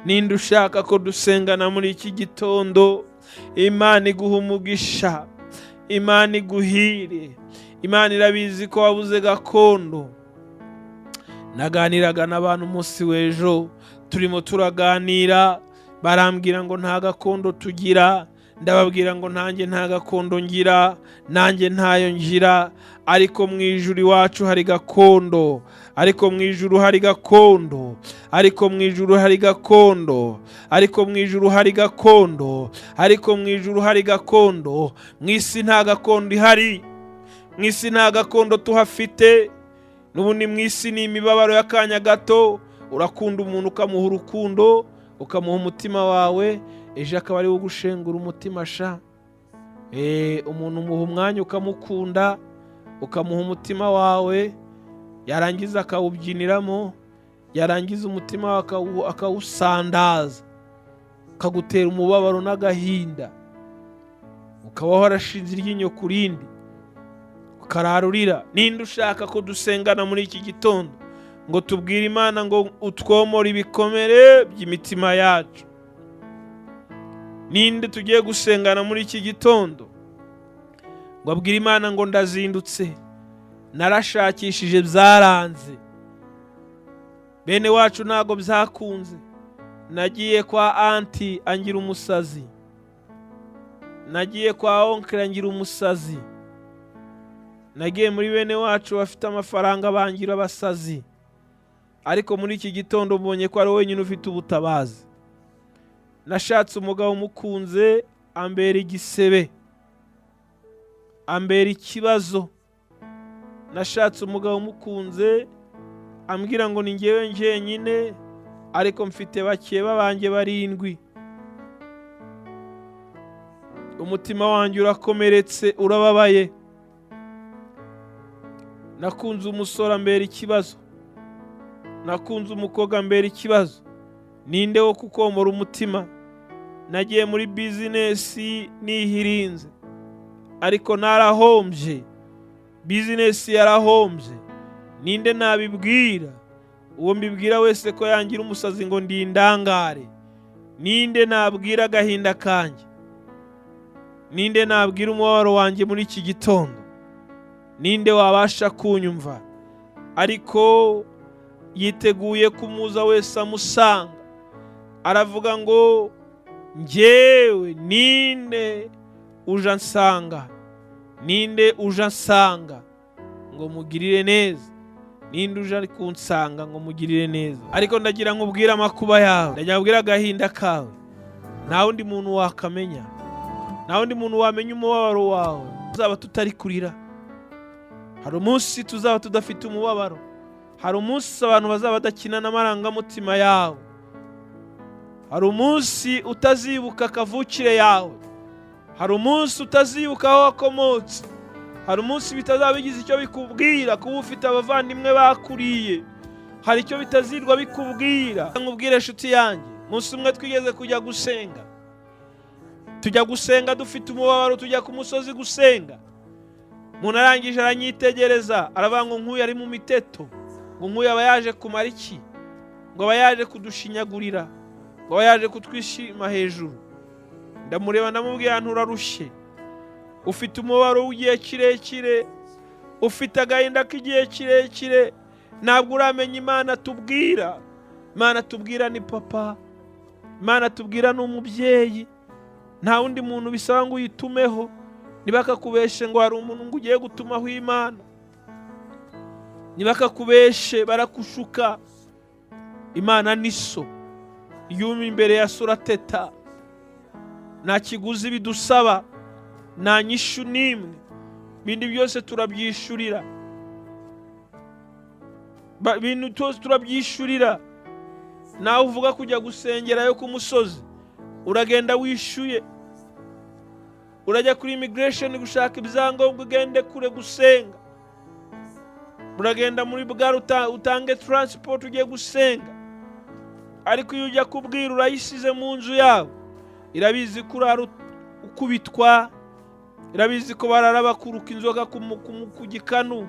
Ninde ushaka ko dusengana muri iki gitondo? Imana iguha umugisha, Imana iguhire. Imana irabizi ko wabuze gakondo. Naganiraga n'abantu umunsi w'ejo, turimo turaganira, barambwira ngo nta gakondo tugira. Ndababwira ngo nanjye nta gakondo ngira, nanjye ntayo ngira, ariko mu ijuru iwacu hari gakondo, ariko mu ijuru hari gakondo, ariko mu ijuru hari gakondo, ariko mu ijuru hari gakondo, ariko mu ijuru hari gakondo. Mu isi nta gakondo ihari, mu isi nta gakondo tuhafite. N'ubundi mu isi ni imibabaro y'akanya gato. Urakunda umuntu ukamuha urukundo, ukamuha umutima wawe, ejo akaba ari we ugushengura umutima sha. Umuntu umuha umwanya ukamukunda, ukamuha umutima wawe, yarangiza akawubyiniramo, yarangiza umutima wawe akawusandaza, akagutera umubabaro n'agahinda, ukaba warashinze iryinyo ku rindi, Ukararurira. Ninde ushaka ko dusengana muri iki gitondo ngo tubwire Imana ngo utwomore ibikomere by'imitima yacu? Ninde tugiye gusengana muri iki gitondo ngo abwire Imana ngo ndazindutse, narashakishije byaranze, bene wacu ntago byakunze, nagiye kwa anti angira umusazi, nagiye kwa onkle angira umusazi, nagiye muri bene wacu bafite amafaranga bangira abasazi, ariko muri iki gitondo mbonye ko ari wenyine ufite ubutabazi. Nashatse umugabo umukunze ambera igisebe, ambera ikibazo. Nashatse umugabo umukunze ambwira ngo ni njyewe njyenyine, ariko mfite bakeba banjye 7. Umutima wanjye urakomeretse, urababaye. Nakunze umusore ambera ikibazo, nakunze umukobwa ambera ikibazo. Ninde wo kukomora umutima? Nagiye muri bizinesi nihirinze, ariko narahombye, bizinesi yarahombye. Ninde nabibwira? Uwo mbibwira wese ko yangira umusazi ngo ndi indangare. Ninde nabwira agahinda kanjye? Ninde nabwira umubabaro wanjye muri iki gitondo? Ninde wabasha kunyumva? Ariko yiteguye kumuza wese amusanga. Aravuga ngo njyewe ninde uja nsanga? Ninde uja nsanga ngo mugirire neza? Ninde uja kunsanga ngo mugirire neza? Ariko ndagira nkubwire amakuba yawe, ndagira nkubwire agahinda kawe. Nta wundi muntu wakamenya, nta wundi muntu wamenya umubabaro wawe. Tuzaba tutari kurira. Hari umunsi tuzaba tudafite umubabaro. Hari umunsi abantu bazaba badakina n'amarangamutima yawe. Hari umunsi utazibuka kavukire yawe. Hari umunsi utazibuka aho wakomotse. Hari umunsi bitazaba bigize icyo bikubwira kuba ufite abavandimwe bakuriye. Hari icyo bitazirwa bikubwira. Nkubwire inshuti yanjye, umunsi umwe twigeze kujya gusenga, tujya gusenga dufite umubabaro, tujya ku musozi gusenga. Umuntu arangije aranyitegereza, aravuga ngo nkuyu ari mu miteto, ngo nkuyu aba yaje kumara iki, ngo aba yaje kudushinyagurira, ngo aba yaje kutwishima hejuru. Ndamureba ndamubwira nturarushye, ufite umubabaro w'igihe kirekire, ufite agahinda k'igihe kirekire, ntabwo uramenya Imana tubwira. Imana tubwira ni papa, Imana tubwira ni umubyeyi. Nta wundi muntu bisaba ngo uyitumeho. Ntibakakubeshe ngo hari umuntu ngo ugiye gutumaho Imana. Ntibakakubeshe, barakushuka. Imana ni so, iyo uri imbere ya so urateta. Nta kiguzi bidusaba, nta nyishu n'imwe, ibindi byose turabyishurira, ibintu byose turabyishurira. Nawe uvuga kujya gusengerayo ku musozi, uragenda wishyuye, urajya kuri immigration gushaka ibyangombwa ugende kure gusenga, uragenda muri bwari utange transport ugiye gusenga. Ariko iyo ujya kubwira urayisize mu nzu yawe, irabizi ko urara ukubitwa, irabizi ko barara bakuruka inzoga ku gikanu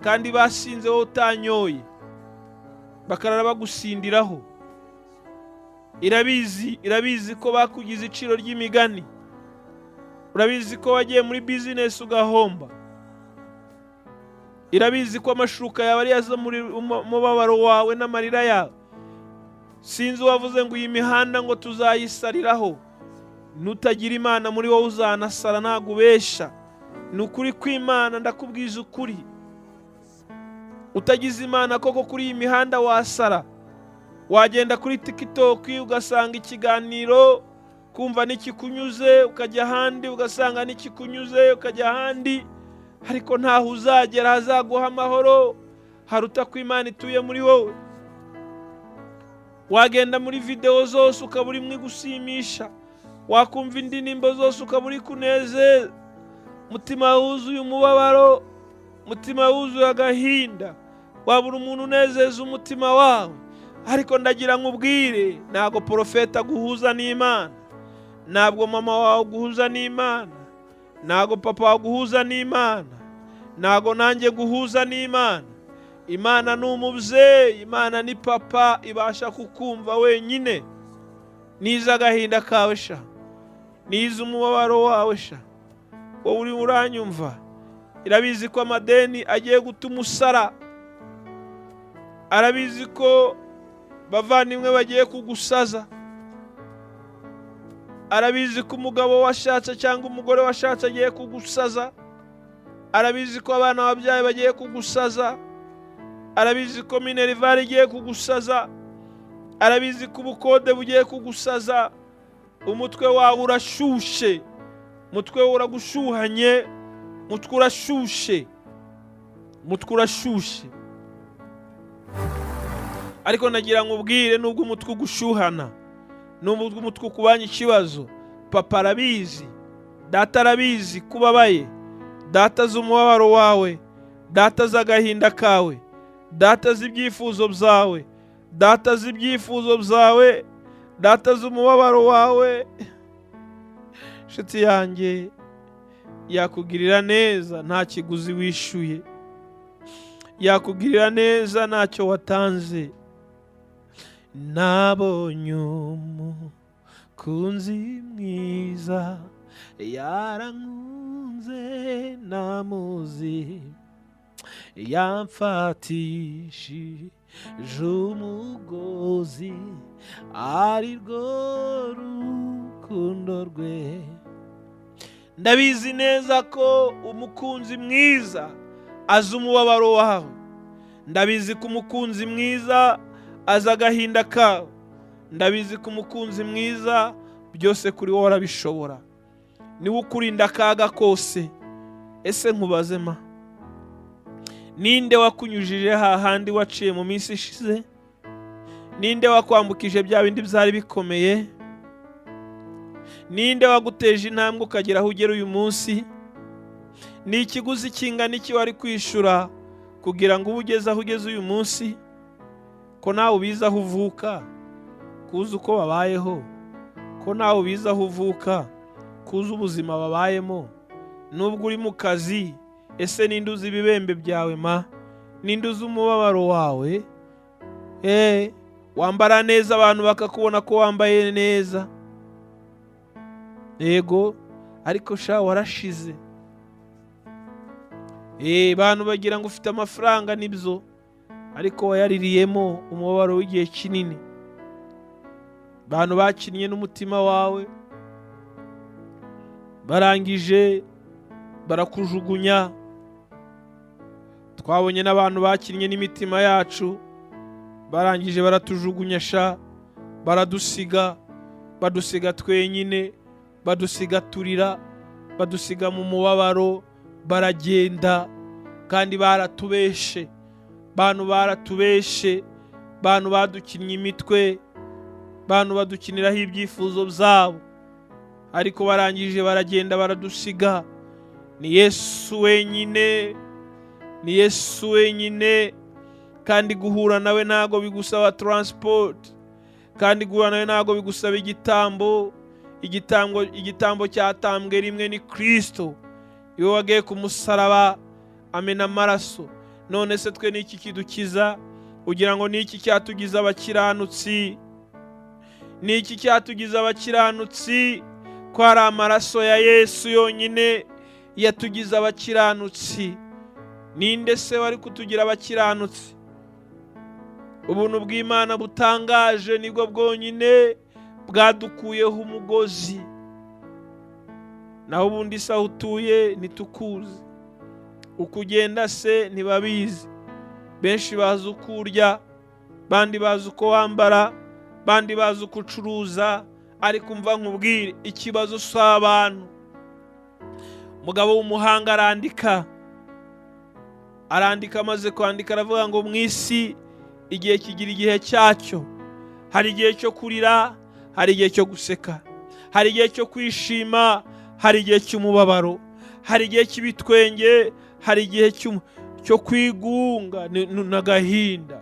kandi basinze wowe utanyoye, bakarara bagusindiraho. Irabizi ko bakugize iciro ry'imigani, urabizi ko wagiye muri business ugahomba, irabizi ko amashuka yawe ari yaza muri mubabaro wawe n'amarira yawe. Sinzi wavuze ngo iyi mihanda ngo tuzayisariraho. Nutagira Imana muri wowe uzanasara, nagubesha. Ni ukuri kw'Imana, ndakubwiza ukuri. Utagize Imana koko kuri iyi mihanda wasara. Wagenda kuri TikTok ugasanga ikiganiro, kumva n'ikikunyuze, ukajya ahandi ugasanga n'ikikunyuze, ukajya ahandi, ariko ntaho uzagera hazaguha amahoro haruta ko Imana ituye muri wowe. Wagenda muri video zose ukaba uri mwigushimisha, wakumva indirimbo zose ukaba uri kunezeza, mutima wuzuye umubabaro, mutima wuzuye agahinda, wabura umuntu unezeza umutima wawe. Ariko ndagira nkubwire, ntabwo profeta guhuza n'Imana, ntabwo mama wawe guhuza n'Imana, ntabwo papa wawe guhuza n'Imana, Ntago nanjye guhuza n'Imana. Imana ni umubyeyi, Imana ni papa, ibasha kukumva wenyine. Niza agahinda kawe sha, niza umubabaro wawe sha, wowe uri uranyumva. Irabizi ko amadeni agiye gutuma usara, arabizi ko bavandimwe bagiye kugusaza, arabizi ko umugabo washatse cyangwa umugore washatse agiye kugusaza, arabizi ko abana wabyaye bagiye kugusaza, arabizi ko minerivare igiye kugusaza, arabizi ko ubukode bugiye kugusaza. Umutwe wawe urashushe, umutwe uragushuhanye, umutwe urashushe, umutwe urashushe. Ariko nagira ngo ubwire, nubwo umutwe ugushuhana, nubwo umutwe ukubanye ikibazo, papa arabizi, data arabizi kubabaye, data azi umubabaro wawe, data azi agahinda kawe, data azi ibyifuzo byawe, data azi ibyifuzo byawe, data azi umubabaro wawe. Inshuti yanjye, yakugirira neza nta kiguzi wishyuye, yakugirira neza ntacyo watanze. Nabonye umukunzi mwiza, yarankunze namuzi, yamfatishije umugozi, ari rwo rukundo rwe. Ndabizi neza ko umukunzi mwiza azi umubabaro wawe, ndabizi ko umukunzi mwiza azi agahinda kawe, ndabizi ko umukunzi mwiza byose kuri wowe arabishobora, niwe ukurinda akaga kose. Ese nkubaze ma, ninde wakunyujije hahandi waciye mu minsi ishize? Ninde wakwambukije bya bindi byari bikomeye? Ninde waguteje intambwe ukagera aho ugera uyu munsi? Ni ikiguzi kingana iki wari kwishura kugira ngo ube ugeze aho ugeze uyu munsi? Ko nawe ubizi aho uvuka, kuzi uko babayeho, ko nawe ubizi aho uvuka, kuzi ubuzima babayemo, nubwo uri mu kazi, ese ninde uzi ibibembe byawe ma? Ninde uzi umubabaro wawe? Wambara neza abantu bakakubona ko wambaye neza, yego, ariko sha warashize. Bantu bagira ngo ufite amafaranga nibyo, ariko wayaririyemo umubabaro w'igihe kinini. Bantu bakinnye n'umutima wawe, barangije barakujugunya. Twabonye n'abantu bakinnye n'imitima yacu, barangije baratujugunya sha, baradusiga, badusiga twenyine, badusiga turira, badusiga mu mubabaro, baragenda. Kandi baratubeshe, bantu baratubeshe, bantu badukinnye imitwe, bantu badukiniraho ibyifuzo byabo, ariko barangije baragenda baradusiga. Ni Yesu wenyine, ni Yesu wenyine. Kandi guhura nawe ntago bigusaba transport, kandi guhura nawe ntago bigusaba igitambo. Igitambo cyatambwe rimwe ni Kristo, iwe wagiye ku musaraba amena amaraso. None se twe niki kidukiza? Ugira ngo niki cyatugiza abakiranutsi? Niki cyatugiza abakiranutsi? Ko ari amaraso ya Yesu yonyine yatugiza abakiranutsi. Ninde se wari kutugira abakiranutsi? Ubuntu bw'Imana butangaje nibwo bwonyine bwadukuyeho umugozi. Naho ubundi se aho utuye ntitukuzi, uko ugenda se ntibabizi. Benshi bazi uko urya, bandi bazi uko wambara, bandi bazi uko ucuruza, ariko umva nkubwire, ikibazo si abantu. Umugabo w'umuhanga arandika, arandika, amaze kwandika aravuga ngo mu isi igihe kigira igihe cyacyo. Hari igihe cyo kurira, hari igihe cyo guseka, hari igihe cyo kwishima, hari igihe cy'umubabaro, hari igihe cy'ibitwenge, hari igihe cyo kwigunga n'agahinda.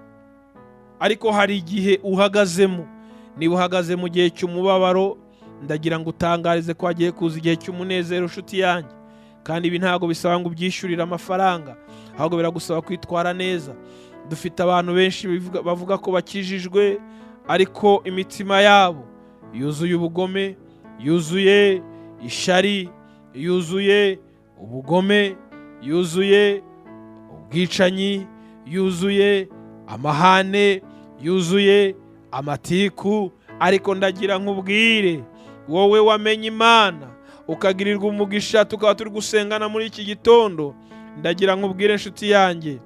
Ariko hari igihe uhagazemo. Niba uhagaze mu gihe cy'umubabaro, ndagira ngo utangarize ko hagiye kuza igihe cy'umunezero, nshuti yanjye. Kandi ibi ntabwo bisaba ngo ubyishyurire amafaranga, ahubwo biragusaba kwitwara neza. Dufite abantu benshi bavuga ko bakijijwe, ariko imitima yabo yuzuye ubugome, yuzuye ishari, yuzuye ubugome, yuzuye ubwicanyi, yuzuye amahane, yuzuye amatiku. Ariko ndagira nkubwire, wowe wamenye Imana ukagirirwa umugisha, tukaba turi gusengana muri iki gitondo, ndagira nkubwire inshuti yanjye,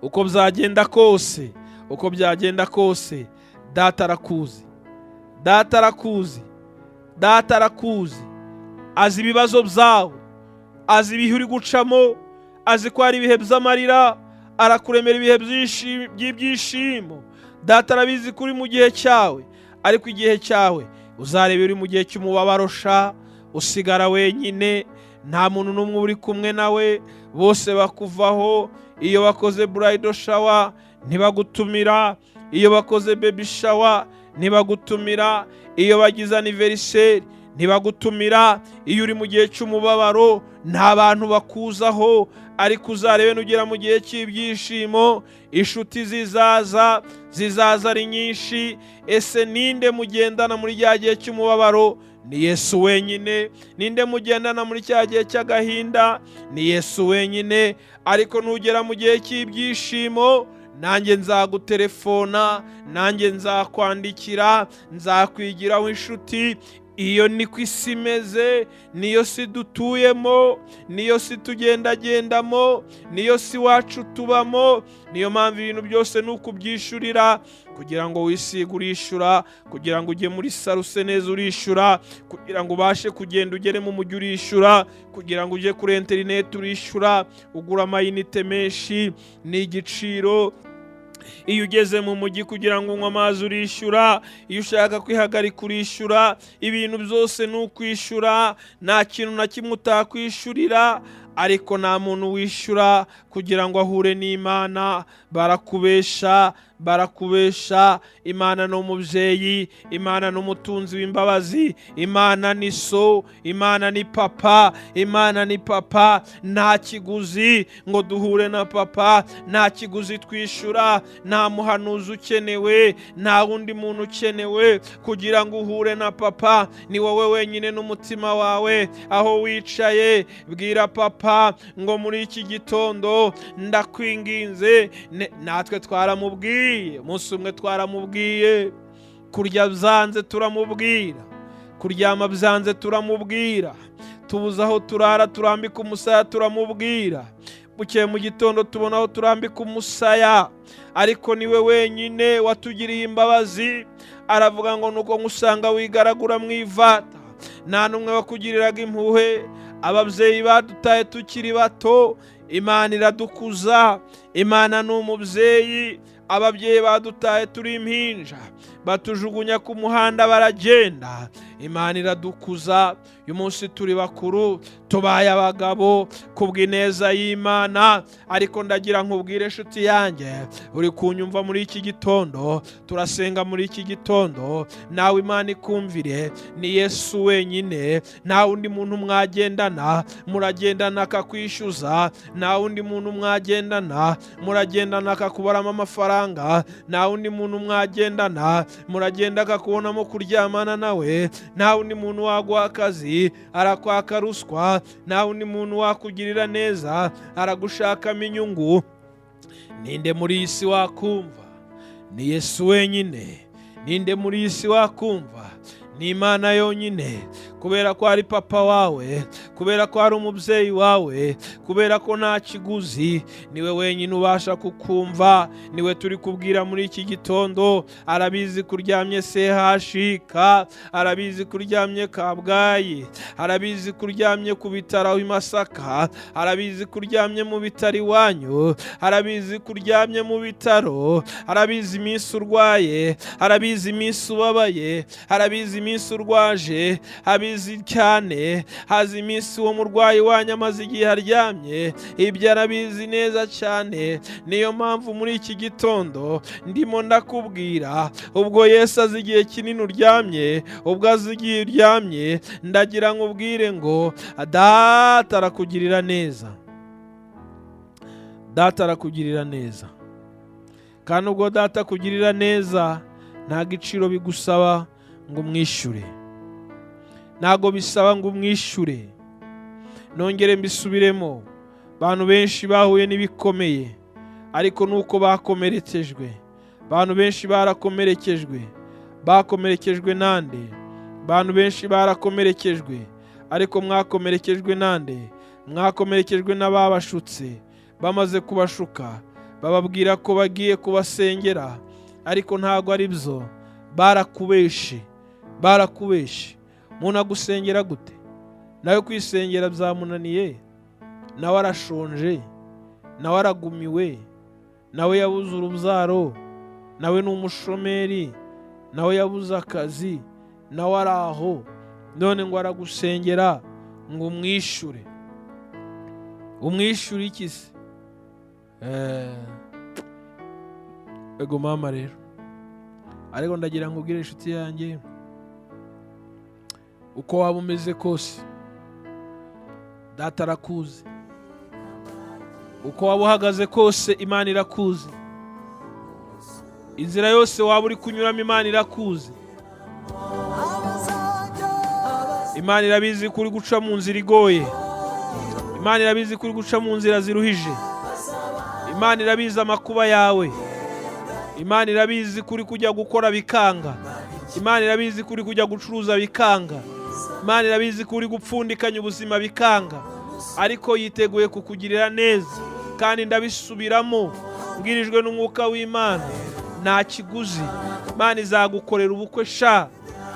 uko byagenda kose, uko byagenda kose, data arakuzi, data arakuzi, data arakuzi. Azi ibibazo byawe, azi ibihe uri gucamo, azi ko hari ibihe by'amarira, arakuremera ibihe by'ibyishimo. Data arabizi ko uri mu gihe cyawe, ariko igihe cyawe uzareba uri mu gihe cy'umubabaro sha, usigara wenyine, nta muntu n'umwe uri kumwe nawe, bose bakuvaho. Iyo bakoze bridal shower ntibagutumira, iyo bakoze baby shower ntibagutumira, iyo bagize anniversaire ntibagutumira. Iyo uri mu gihe cy'umubabaro nta bantu bakuzaho, ariko uzarebe nugera mu gihe cy'ibyishimo, inshuti zizaza, zizaza ari nyinshi. Ese ninde mugendana muri cya gihe cy'umubabaro? Ni Yesu wenyine. Ninde mugendana muri cya gihe cy'agahinda? Ni Yesu wenyine. Ariko nugera mu gihe cy'ibyishimo, nanjye nzagutelefona, nanjye nzakwandikira, nzakwigiraho inshuti. Iyo niko isi imeze, niyo si dutuyemo, niyo si tugendagendamo, niyo si wacu tubamo. Niyo mpamvu ibintu byose ni ukubyishyurira. Kugira ngo wisige urishyura, kugira ngo ujye muri salon use neza urishyura, kugira ngo ubashe kugenda ugere mu mujyi urishyura, kugira ngo ujye kuri interineti urishyura, ugura amayinite menshi, ni igiciro. Iyo ugeze mu mujyi kugira ngo unywe amazi urishyura, iyo ushaka kwihagarika urishyura, ibintu byose ni ukwishyura, nta kintu na kimwe utakwishyurira. Ariko nta muntu wishyura kugira ngo ahure n'Imana. Barakubesha, barakubesha. Imana ni umubyeyi, Imana ni umutunzi w'imbabazi, Imana ni so, Imana ni papa, Imana ni papa. Nta kiguzi ngo duhure na papa, nta kiguzi twishyura, nta muhanuzi ukenewe, nta wundi muntu ukenewe kugira ngo uhure na papa. Ni wowe wenyine n'umutima wawe. Aho wicaye, bwira papa ngo muri iki gitondo ndakwinginze. Natwe twaramubwiye, umunsi umwe twaramubwiye, kurya byanze turamubwira, kuryama byanze turamubwira, tubuze aho turara turambika umusaya turamubwira, bukeye mu gitondo tubona aho turambika umusaya. Ariko niwe wenyine watugiriye imbabazi, aravuga ngo nuko nkusanga wigaragura mu ivata, nta n'umwe wakugiriraga impuhwe. Ababyeyi badutaye tukiri bato, Imana iradukuza. Imana ni umubyeyi. Ababyeyi badutaye turi impinja, batujugunya ku muhanda baragenda, Imana iradukuza. Uyu munsi turi bakuru, tubaye abagabo kubw'ineza y'Imana. Ariko ndagira nkubwire inshuti yanjye uri kunyumva muri iki gitondo, turasenga muri iki gitondo, nawe Imana ikumvire. Ni Yesu wenyine, nta wundi muntu mwagendana, muragendana akakwishyuza, nta wundi muntu mwagendana, muragendana akakubaramo amafaranga, nta wundi muntu mwagendana, muragenda akakubonamo kuryamana nawe, nta wundi muntu waguha akazi arakwaka ruswa, nta wundi muntu wakugirira neza aragushakamo inyungu. Ninde muri iyi si wakumva? Ni Yesu wenyine. Ninde muri iyi si wakumva? Ni Imana yonyine. Kubera ko ari papa wawe, kubera ko ari umubyeyi wawe, kubera ko nta kiguzi, niwe wenyine ubasha kukumva. Niwe turi kubwira muri iki gitondo. Arabizi kuryamye CHUK, arabizi kuryamye Kabgayi, arabizi kuryamye ku bitaro i Masaka, arabizi kuryamye mu bitaro iwanyu, arabizi kuryamye mu bitaro, arabizi iminsi urwaye, arabizi iminsi ubabaye, arabizi iminsi urwaje, abizi cyane, hazi iminsi Disi uwo murwayi wanyu amaze igihe aryamye, ibyo arabizi neza cyane. Niyo mpamvu muri iki gitondo ndimo ndakubwira, ubwo Yesu azi igihe kinini uryamye, ubwo azi igihe uryamye, ndagira ngo ubwire ngo Data arakugirira neza. Data arakugirira neza. Kandi ubwo Data akugirira neza, nta giciro bigusaba ngo umwishyure. Ntago bisaba ngo umwishyure. Nongere mbisubiremo, abantu benshi bahuye n'ibikomeye, ariko nuko bakomerekejwe. Abantu benshi barakomerekejwe. Bakomerekejwe nande? Abantu benshi barakomerekejwe, ariko mwakomerekejwe nande? Mwakomerekejwe n'ababashutse. Bamaze kubashuka bababwira ko bagiye kubasengera, ariko ntago ari byo. Barakubeshe, barakubeshe. Umuntu agusengera gute? Nawe kwisengera byamunaniye, nawe arashonje, nawe aragumiwe, nawe yabuze urubyaro, nawe ni umushomeri, nawe yabuze akazi, nawe araho. None ngo aragusengera ngo umwishyure. Umwishyure iki se? Ego mama rero, ariko ndagira ngo ubwire inshuti yanjye, uko waba umeze kose Data arakuzi. Uko waba uhagaze kose Imana irakuzi. Inzira yose waba uri kunyuramo Imana irakuzi. Imana irabizi ko uri guca mu nzira igoye. Imana irabizi ko uri guca mu nzira ziruhije. Imana irabizi amakuba yawe. Imana irabizi ko uri kujya gukora bikanga. Imana irabizi ko uri kujya gucuruza bikanga. Imana irabizi ko uri gupfundikanya ubuzima bikanga, ariko yiteguye kukugirira neza. Kandi ndabisubiramo, mbwirijwe n'umwuka w'Imana, nta kiguzi. Imana izagukorera ubukwe sha,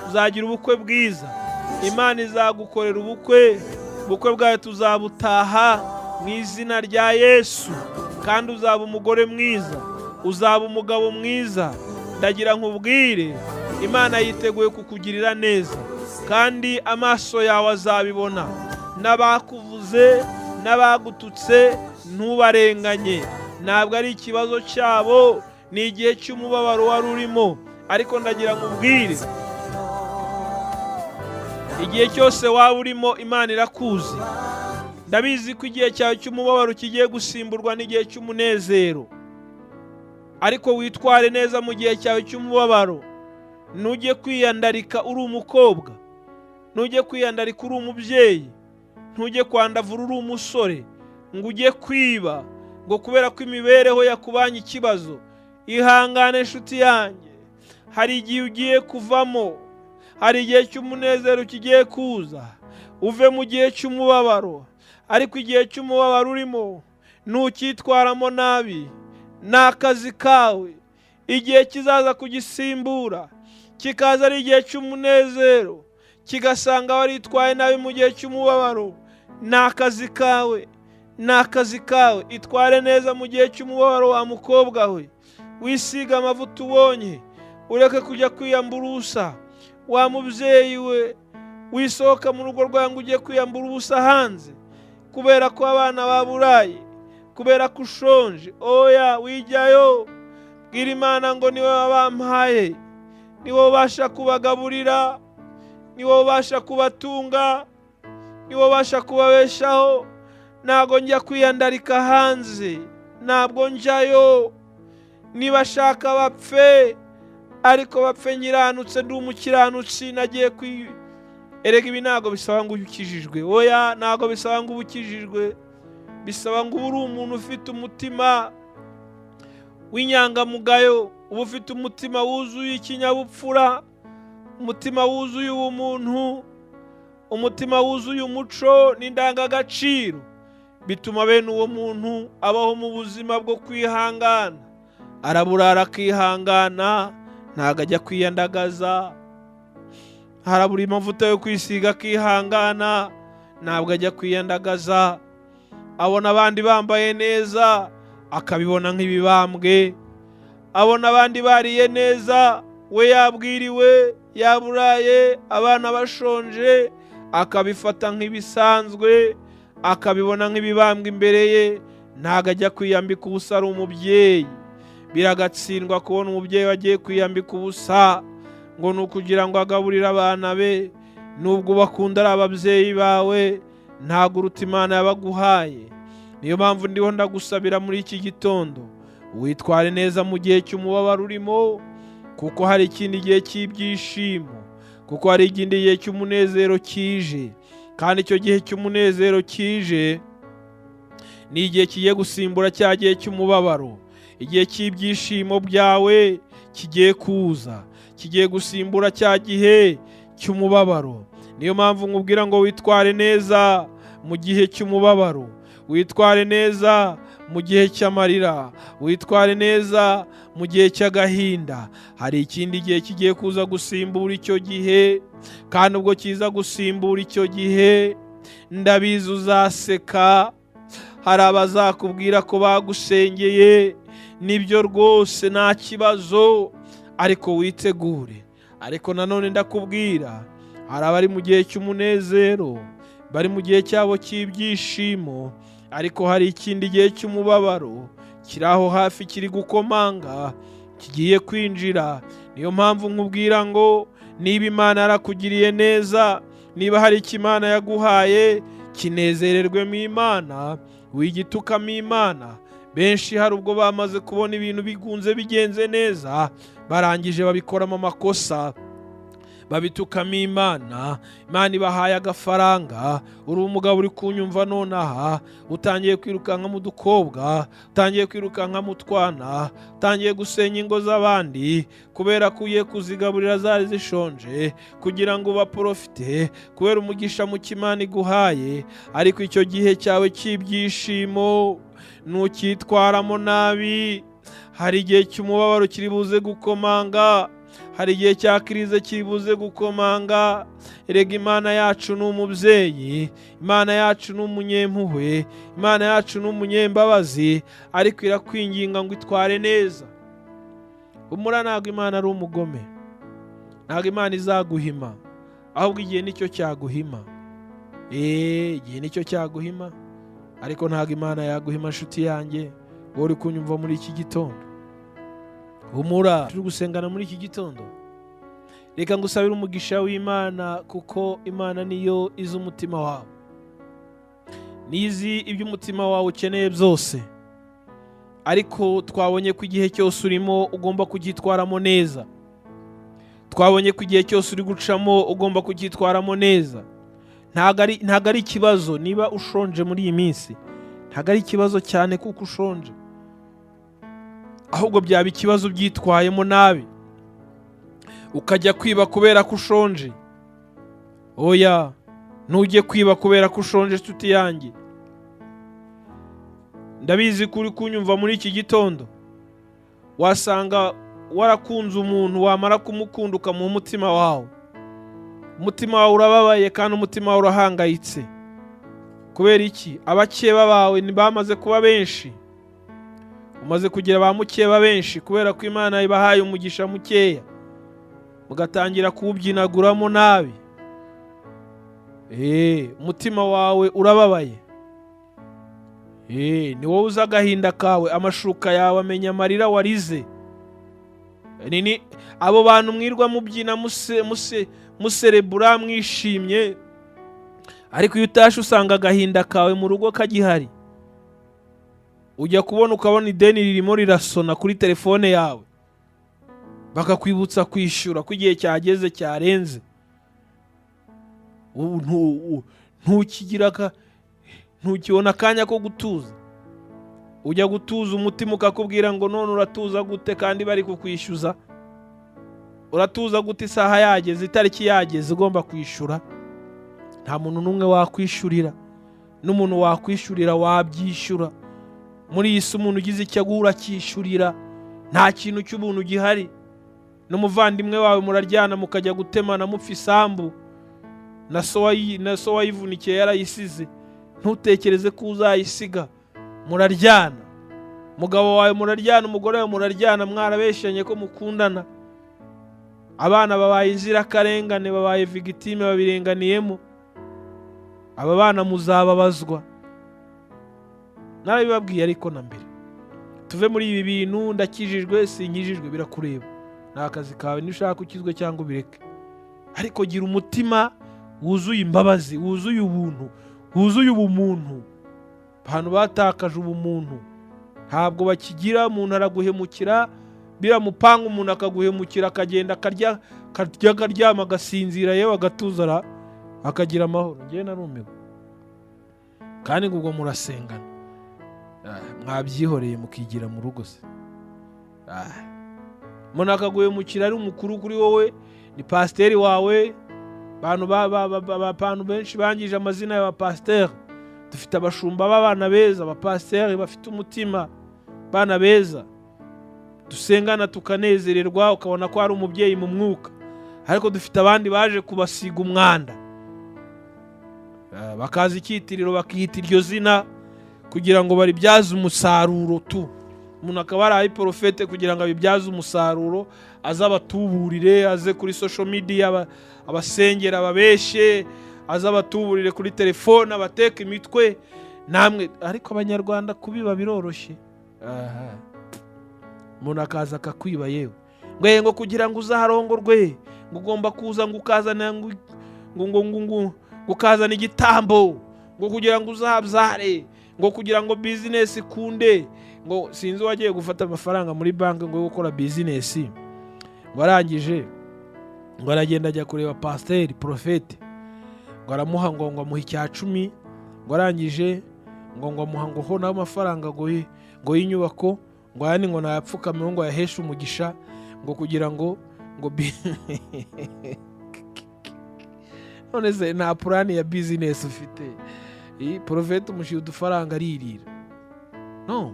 uzagira ubukwe bwiza. Imana izagukorera ubukwe, ubukwe bwawe tuzabutaha mu izina rya Yesu. Kandi uzaba umugore mwiza, uzaba umugabo mwiza. Ndagira nkubwire, Imana yiteguye kukugirira neza, kandi amaso yawe azabibona. N'abakuvuze n'abagututse ntubarenganye, ntabwo ari ikibazo cyabo, ni igihe cy'umubabaro wari urimo. Ariko ndagira nkubwire, igihe cyose waba urimo Imana irakuzi. Ndabizi ko igihe cyawe cy'umubabaro kigiye gusimburwa n'igihe cy'umunezero, ariko witware neza mu gihe cyawe cy'umubabaro. Ntujye kwiyandarika uri umukobwa, ntujye kwiyandarika uri umubyeyi, ntujye kwandavura uri umusore, ngo ujye kwiba ngo kubera ko imibereho yakubanye ikibazo. Ihangane nshuti yanjye, hari igihe ugiye kuvamo, hari igihe cy'umunezero kigiye kuza, uve mu gihe cy'umubabaro. Ariko igihe cy'umubabaro urimo ntukitwaramo nabi, ni akazi kawe. Igihe kizaza kugisimbura kikaza ari igihe cy'umunezero, kigasanga waritwaye nabi mu gihe cy'umubabaro, ni akazi kawe, ni akazi kawe. Itware neza mu gihe cy'umubabaro wa mukobwa we, wisiga amavuta ubonye, ureke kujya kwiyambura ubusa. Wa mubyeyi we, wisohoka mu rugo rwawe ngo ujye kwiyambura ubusa hanze kubera ko abana baburaye, kubera ko ushonje. Oya, wijyayo. Bwira Imana ngo niwe wabampaye, niwe ubasha kubagaburira, niwe ubasha kubatunga, niwe ubasha kubabeshaho. Ntabwo njya kwiyandarika hanze, ntabwo njyayo. Nibashaka bapfe, ariko bapfe nyiranutse, ndi umukiranutsi, nagiye kwi. Erega ibi ntabwo bisaba ngo ukijijwe. Oya, ntabwo bisaba ngo ukijijwe, bisaba ngo uri umuntu ufite umutima w'inyangamugayo, uba ufite umutima wuzuye ikinyabupfura, umutima wuzuye ubumuntu, umutima wuzuye umuco n'indangagaciro. Bituma bene uwo muntu abaho mu buzima bwo kwihangana. Araburara akihangana, ntabwo ajya kwiyandagaza. Harabura amavuta yo kwisiga akihangana, ntabwo ajya kwiyandagaza. Abona abandi bambaye neza akabibona nk'ibibambwe, abona abandi bariye neza, we yabwiriwe, yaburaye, abana bashonje, akabifata nk'ibisanzwe, akabibona nk'ibibambwe imbere ye. Ntago ajya kwiyambika ubusa ari umubyeyi. Biragatsindwa kubona umubyeyi wagiye kwiyambika ubusa ngo ni ukugira ngo agaburire abana be. Nubwo bakunda ari ababyeyi bawe, ntago uruta Imana yabaguhaye. Niyo mpamvu ndiho ndagusabira muri iki gitondo, witware neza mu gihe cy'umubabaro urimo, kuko hari ikindi gihe cy'ibyishimo, kuko hari ikindi gihe cy'umunezero kije. Kandi icyo gihe cy'umunezero kije ni igihe kigiye gusimbura cya gihe cy'umubabaro. Igihe cy'ibyishimo byawe kigiye kuza, kigiye gusimbura cya gihe cy'umubabaro. Niyo mpamvu nkubwira ngo witware neza mu gihe cy'umubabaro, witware neza mu gihe cy'amarira, witware neza mu gihe cy'agahinda. Hari ikindi gihe kigiye kuza gusimbura icyo gihe, kandi ubwo kiza gusimbura icyo gihe, ndabizi uzaseka. Hari abazakubwira ko bagusengeye, nibyo rwose nta kibazo, ariko witegure. Ariko nanone ndakubwira, hari abari mu gihe cy'umunezero, bari mu gihe cyabo cy'ibyishimo, ariko hari ikindi gihe cy'umubabaro kiri aho hafi, kiri gukomanga, kigiye kwinjira. Niyo mpamvu nkubwira ngo niba Imana yarakugiriye neza, niba hari icyo Imana yaguhaye, kinezererwemo Imana, wigitukamo Imana. Benshi hari ubwo bamaze kubona ibintu bigunze bigenze neza, barangije babikoramo amakosa, babitukamo Imana. Imana ibahaye agafaranga, uri umugabo uri kunyumva nonaha, utangiye kwirukanka mu dukobwa, utangiye kwirukanka mu twana, utangiye gusenya ingo z'abandi kubera ko ugiye kuzigaburira zari zishonje, kugira ngo ubaprofite kubera umugisha muke Imana iguhaye. Ariko icyo gihe cyawe cy'ibyishimo ntukitwaramo nabi. Hari igihe cy'umubabaro kiri buze gukomanga, hari igihe cya krize kiri buze gukomanga. Erega Imana yacu ni umubyeyi, Imana yacu ni umunyempuhwe, Imana yacu ni umunyembabazi, ariko irakwinginga ngo itware neza. Humura, ntabwo Imana ari umugome, ntabwo Imana izaguhima, ahubwo igihe nicyo cyaguhima. Igihe nicyo cyaguhima, ariko ntabwo Imana yaguhima. Nshuti yanjye, wowe uri kunyumva muri iki gitondo, humura, turi gusengana muri iki gitondo. Reka ngusabire umugisha w'Imana, kuko Imana niyo izi umutima wawe, nizi ibyo umutima wawe ukeneye byose. Ariko twabonye ko igihe cyose urimo ugomba kucyitwaramo neza, twabonye ko igihe cyose uri gucamo ugomba kucyitwaramo neza. Ntago ari ikibazo niba ushonje muri iyi minsi, ntago ari ikibazo cyane kuko ushonje, ahubwo byaba ikibazo byitwayemo nabi, ukajya kwiba kubera ko ushonje. Oya, ntujye kwiba kubera ko ushonje, nshuti yanjye. Ndabizi ko uri kunyumva muri iki gitondo, wasanga warakunze umuntu, wamara kumukunda ukamuha umutima wawe. Umutima wawe urababaye kandi umutima wawe urahangayitse. Kubera iki? Abakeba bawe bamaze kuba benshi, umaze kugira ba mukeba benshi kubera ko Imana ibahaye umugisha mukeya, mugatangira kuwubyinaguramo nabi. Umutima wawe urababaye. Ni wowe uzi agahinda kawe, amashuka yawe amenya amarira warize. Ni abo bantu mwirwa mubyina muserebura mwishimye, ariko iyo utashe usanga agahinda kawe mu rugo kagihari. Ujya kubona ukabona ideni ririmo rirasona kuri telefone yawe, bakakwibutsa kwishyura ko igihe cyageze cyarenze. Ntukibona akanya ko gutuza. Ujya gutuza umutima ukakubwira ngo none uratuza gute kandi bari kukwishyuza? Uratuza gute isaha yageze, itariki yageze, ugomba kwishyura? Nta muntu n'umwe wakwishyurira, n'umuntu wakwishyurira wabyishyura. Muri iyi si umuntu ugize icyo agura akishyurira, nta kintu cy'ubuntu gihari. N'umuvandimwe wawe muraryana mukajya gutemana mupfa isambu, na so wayivunikiye yarayisize, ntutekereze ko uzayisiga. Muraryana, umugabo wawe muraryana, umugore wawe muraryana, mwarabeshanye ko mukundana. Abana babaye inzirakarengane, babaye victime, babirenganiyemo. Aba bana muzababazwa. Narabibabwiye ariko na mbere. Tuve muri ibi bintu, ndakijijwe sinkijijwe birakureba. Ni akazi kawe nushaka ukizwe cyangwa ubireke. Ariko gira umutima wuzuye imbabazi, wuzuye ubuntu, wuzuye ubumuntu. Abantu batakaje ubumuntu, ntabwo bakigira. Umuntu araguhemukira biramupanga, umuntu akaguhemukira akagenda akarya akaryama agasinzira, yewe agatuzara akagira amahoro. Njye narumiwe. Kandi ubwo murasengana, mwabyihoreye mukigira mu rugo se. Umuntu akaguhemukira ari umukuru kuri wowe, ni pasiteri wawe. Abantu benshi bangije amazina y'abapasiteri. Dufite abashumba b'abana beza, abapasiteri bafite umutima, bana beza dusengana tukanezererwa, ukabona ko ari umubyeyi mu mwuka. Ariko dufite abandi baje kubasiga umwanda, bakaza icyitiriro bakiyita iryo zina kugira ngo baribyaze umusaruro tu. Umuntu akaba ari porofete kugira ngo abibyaze umusaruro, azabatuburire, aze kuri social media abasengera ababeshe, azabatuburire kuri telefone abateka imitwe namwe. Ariko abanyarwanda kubiba biroroshye. Umuntu akaza akakwiba, yewe ngo kugira ngo uzaharongorwe ngo ugomba kuza ngo ukazana ngo ngo ngo ukazana igitambo, ngo kugira ngo uzabyare, ngo kugira ngo business ikunde. Ngo sinzi wagiye gufata amafaranga muri banki ngo gukora business, ngo arangije ngo aragenda ajya kureba pasiteri profete, ngo aramuha ngo amuha icya 10, ngo arangije ngo amuha ngo ho n'amafaranga ngo y'inyubako, ngo ayandi ngo nayapfukame ngo ayaheshe umugisha, ngo kugira ngo none se nta purani ya business ufite? Profete umushyira udufaranga aririra. No,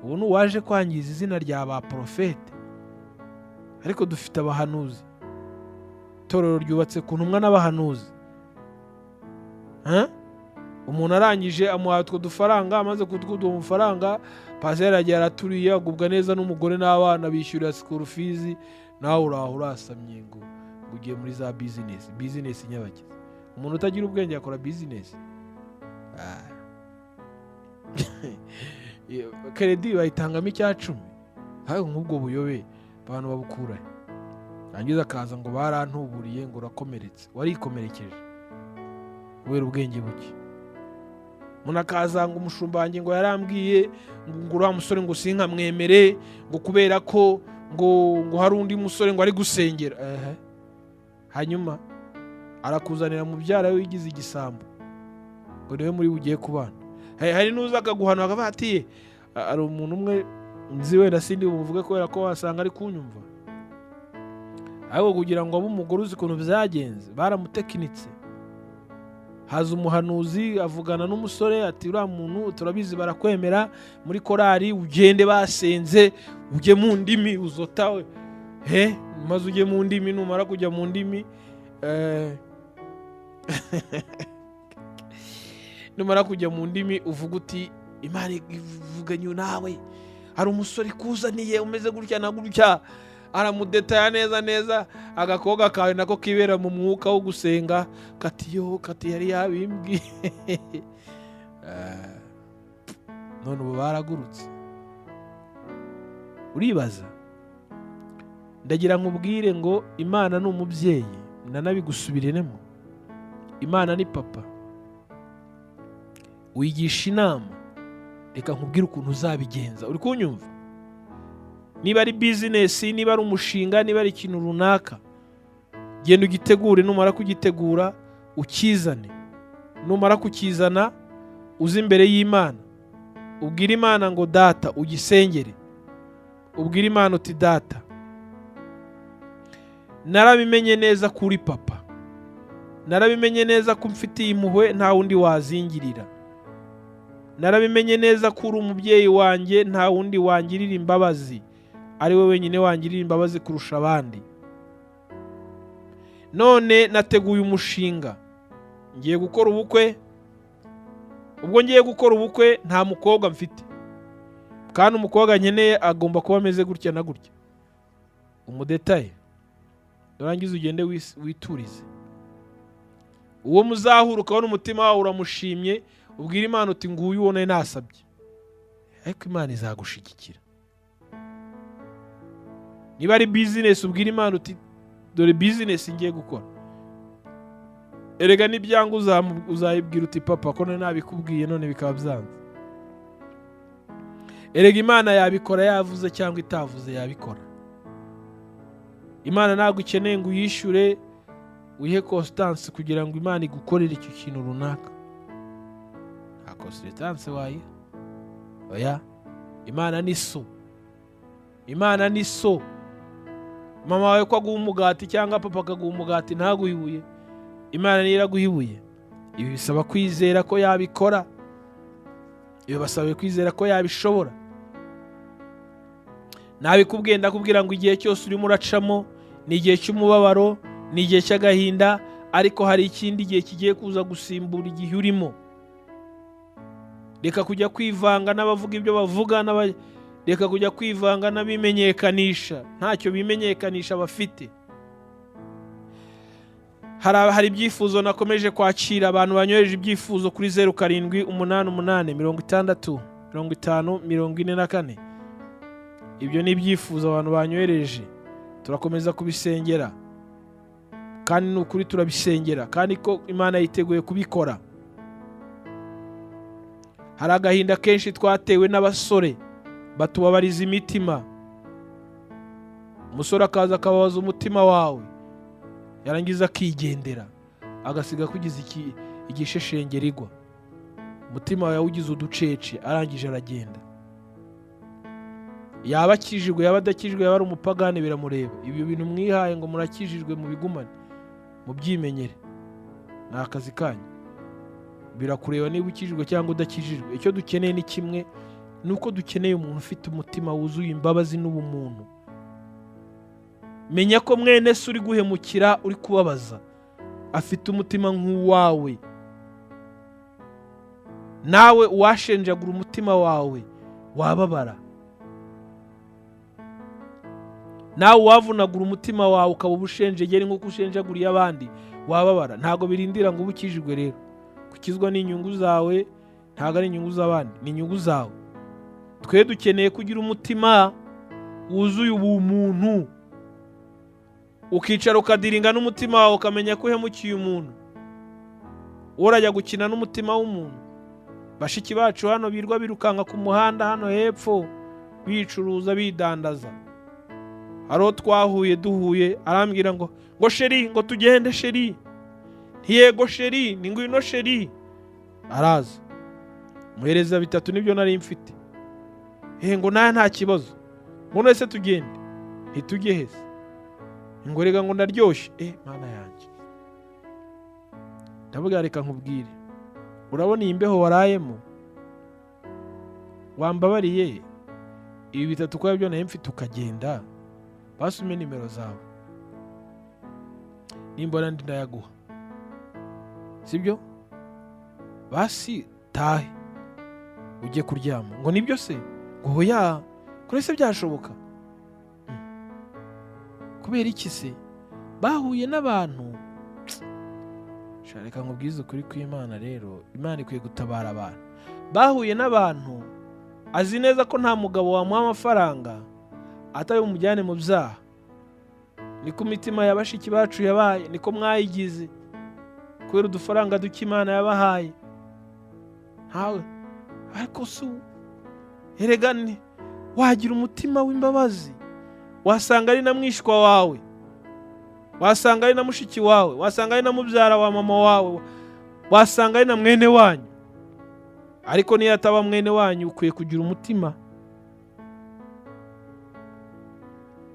ubu ni uwaje kwangiza izina rya ba profete. Ariko dufite abahanuzi, itorero ryubatse ku ntumwa n'abahanuzi. Umuntu arangije amuha utwo dufaranga, amaze kutwuduha amafaranga, pasiteri agiye araturiye, agubwa neza n'umugore n'abana, bishyurira school fees, nawe uraho urasamye ngo ugiye muri za business. Business nyabakize. Umuntu utagira ubwenge akora business. Kredi bayitangamo icya 10. Hayo nk'ubwo buyobe abantu babukura. Rangiza akaza ngo barantuburiye ngo urakomeretse, warikomerekeje kubera ubwenge buke. Umuntu akaza ngo umushumba wanjye ngo yarambwiye ngo uriya musore ngo sinkamwemere, ngo kubera ko ngo hari undi musore ngo ari gusengera. Hanyuma arakuzanira mubyara we wigize igisambo ngo niwe muri bugiye kubana. Hari nuza akaguhana akavuga ati ari umuntu umwe nzi wenda sindi bumuvuge kubera ko wasanga ari kunyumva. Ariko kugira ngo abe umugore uzi ukuntu byagenze, baramutekinitse. Haza umuhanuzi avugana n'umusore ati uriya muntu turabizi barakwemera muri korari, ugende basenze ujye mu ndimi uzotawe. Maze ujye mu ndimi, numara kujya mu ndimi numara kujya mu ndimi uvuga uti Imana ivuganye nawe, hari umusore ikuzaniye umeze gutya na gutya. Aramudetaya neza neza, agakobwa kawe nako kibera mu mwuka wo gusenga, kati yo kati yari yabimbwiye. None ubu baragurutse. Uribaza? Ndagira nkubwire ngo Imana ni umubyeyi, nanabigusubiriremo. Imana ni papa. Wigisha inama, reka nkubwire ukuntu uzabigenza. Uri kunyumva? Niba ari business, niba ari umushinga, niba ari ikintu runaka, genda ugitegure. Numara kugitegura ukizane. Numara kukizana uze imbere y'Imana, ubwire Imana ngo data, ugisengere. Ubwire Imana uti data, narabimenye neza kuri papa, narabimenye neza ko mfitiye impuhwe nta wundi wazingirira, narabimenye neza ko uri umubyeyi wanjye nta wundi wangirira imbabazi, ari we wenyine wangirira imbabazi kurusha abandi. None nateguye umushinga, ngiye gukora ubukwe. Ubwo ngiye gukora ubukwe nta mukobwa mfite, kandi umukobwa nkeneye agomba kuba ameze gutya na gutya. Umudetaye, nurangiza ugende witurize. Uwo muzahura ukabona umutima wawe uramushimye, ubwira Imana uti nguyu uwo nari nasabye, ariko Imana izagushigikira. Niba ari bizinesi, ubwira Imana uti dore bizinesi ngiye gukora. Erega n'ibyanga uzayibwira uti papa ko nari nabikubwiye none bikaba byanze. Erega Imana yabikora yavuze cyangwa itavuze yabikora. Imana ntabwo ikeneye ngo uyishyure uyihe constance kugira ngo Imana igukorere icyo kintu runaka. Nta constance wayiha. Oya, Imana ni so. Imana ni so. Mama wawe ko aguha umugati cyangwa papa akaguha umugati ntaguhe ibuye, Imana niyo iraguha ibuye. Ibi bisaba kwizera ko yabikora, ibi basaba kwizera ko yabishobora. Nabikubwiye, ndakubwira ngo igihe cyose urimo uracamo ni igihe cy'umubabaro, ni igihe cy'agahinda, ariko hari ikindi gihe kigiye kuza gusimbura igihe urimo. Reka kujya kwivanga n'abavuga ibyo bavuga, reka kujya kwivanga n'abimenyekanisha, ntacyo bimenyekanisha bafite. Hari ibyifuzo nakomeje kwakira, abantu banyohereje ibyifuzo kuri 07 88 60 50 44. Ibyo ni ibyifuzo abantu banyohereje, turakomeza kubisengera, kandi ni ukuri turabisengera, kandi ko Imana yiteguye kubikora. Hari agahinda kenshi twatewe n'abasore batubabariza imitima. Umusore akaza akababaza umutima wawe, yarangiza akigendera, agasiga kugize igisheshengerigwa, umutima wawe ugize uducece, arangije aragenda. Yaba akijijwe, yaba adakijijwe, yaba ari umupagani, biramureba. Ibyo bintu mwihaye ngo murakijijwe mubigumane, mubyimenyere, ni akazi kanyu. Birakureba niba ukijijwe cyangwa udakijijwe. Icyo dukeneye ni kimwe, nuko dukeneye umuntu ufite umutima wuzuye imbabazi n'ubumuntu. Menya ko mwene se uri guhemukira, uri kubabaza, afite umutima nk'uwawe. Nawe uwashenjagura umutima wawe wababara, nawe uwavunagura umutima wawe ukaba ubushenjegere nk'uko ushenjaguriye abandi wababara. Ntabwo birindira ngo ube ukijijwe. Rero gukizwa ni inyungu zawe, ntabwo ari inyungu z'abandi, ni inyungu zawe. Twe dukeneye kugira umutima wuzuye ubumuntu, ukicara ukadiringa n'umutima wawe, ukamenya ko uhemukiye umuntu. Urajya gukina n'umutima w'umuntu. Bashiki bacu hano birwa birukanka ku muhanda hano hepfo, bicuruza bidandaza. Haro twahuye duhuye, arambwira ngo chéri, ngo tugende chéri. Ntiyego chéri, ni ngwino chéri. Araza muhereza 3 nibyo nari mfite. Ngo naye nta kibazo, ngo nese tugende. Ntitujye hese, ngo rega ngo ndaryoshye. Mana yanjye, ndavuga reka nkubwire, urabona iyi mbeho warayemo, wambabariye ibi 3 ko byo nari mfite ukagenda, basume nimero zawe, nimbona ndi ndayaguha, sibyo? Basi tahe ujye kuryama. Ngo nibyo se? Ngo hoya, kuri se byashoboka? Kubera iki se? Bahuye n'abantu. Reka nkubwize ukuri kw'Imana rero, Imana ikwiye gutabara abantu. Bahuye n'abantu azi neza ko nta mugabo wamuha amafaranga atari bumujyane mu byaha. Niko imitima ya bashiki bacu yabaye, niko mwayigize kubera udufaranga duke Imana yabahaye. Ntawe ariko se erega wagira umutima w'imbabazi, wasanga ari na mwishwa wawe, wasanga ari na mushiki wawe, wasanga ari na mubyara wa mama wawe, wasanga ari na mwene wanyu. Ariko niyo ataba mwene wanyu, ukwiye kugira umutima.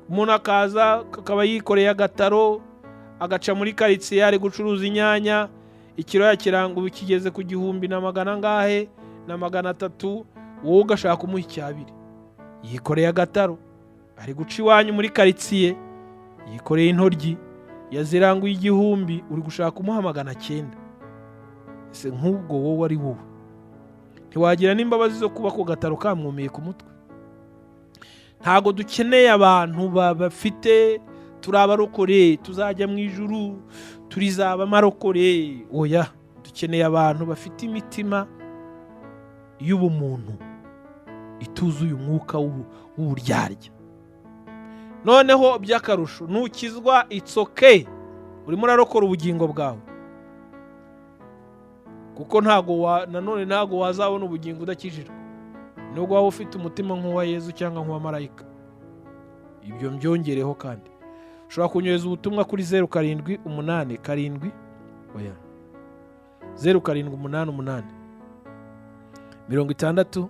Umuntu akaza akaba yikoreye agataro, agaca muri karitsiye ari gucuruza inyanya, ikiro yakirango kigeze ku 1000 na angahe na 300, wowe ugashaka kumuha 2. Yikoreye agataro ari guca iwanyu muri karitsiye, yikoreye intoryi yaziranguye 1000, uri gushaka kumuha 900. Ese nk'ubwo wowe ari wowe ntiwagira n'imbabazi zo kuba ku gataro kamwumiye ku mutwe? Ntago dukeneye abantu bafite Turi abarokore, tuzajya mu ijuru, turizaba amarokore. Oya, dukeneye abantu bafite imitima y'ubumuntu ituzuye umwuka w'uburyarya. Noneho by'akarusho, nukizwa, it's okay, urimo urarokora ubugingo bwawe, kuko ntago nanone ntago wazabona ubugingo udakijijwe, nubwo waba ufite umutima nk'uwa Yezu cyangwa nk'uwa marayika. Ibyo mbyongereho kandi ushobora kunyohereza ubutumwa kuri 0787, oya, 0788 60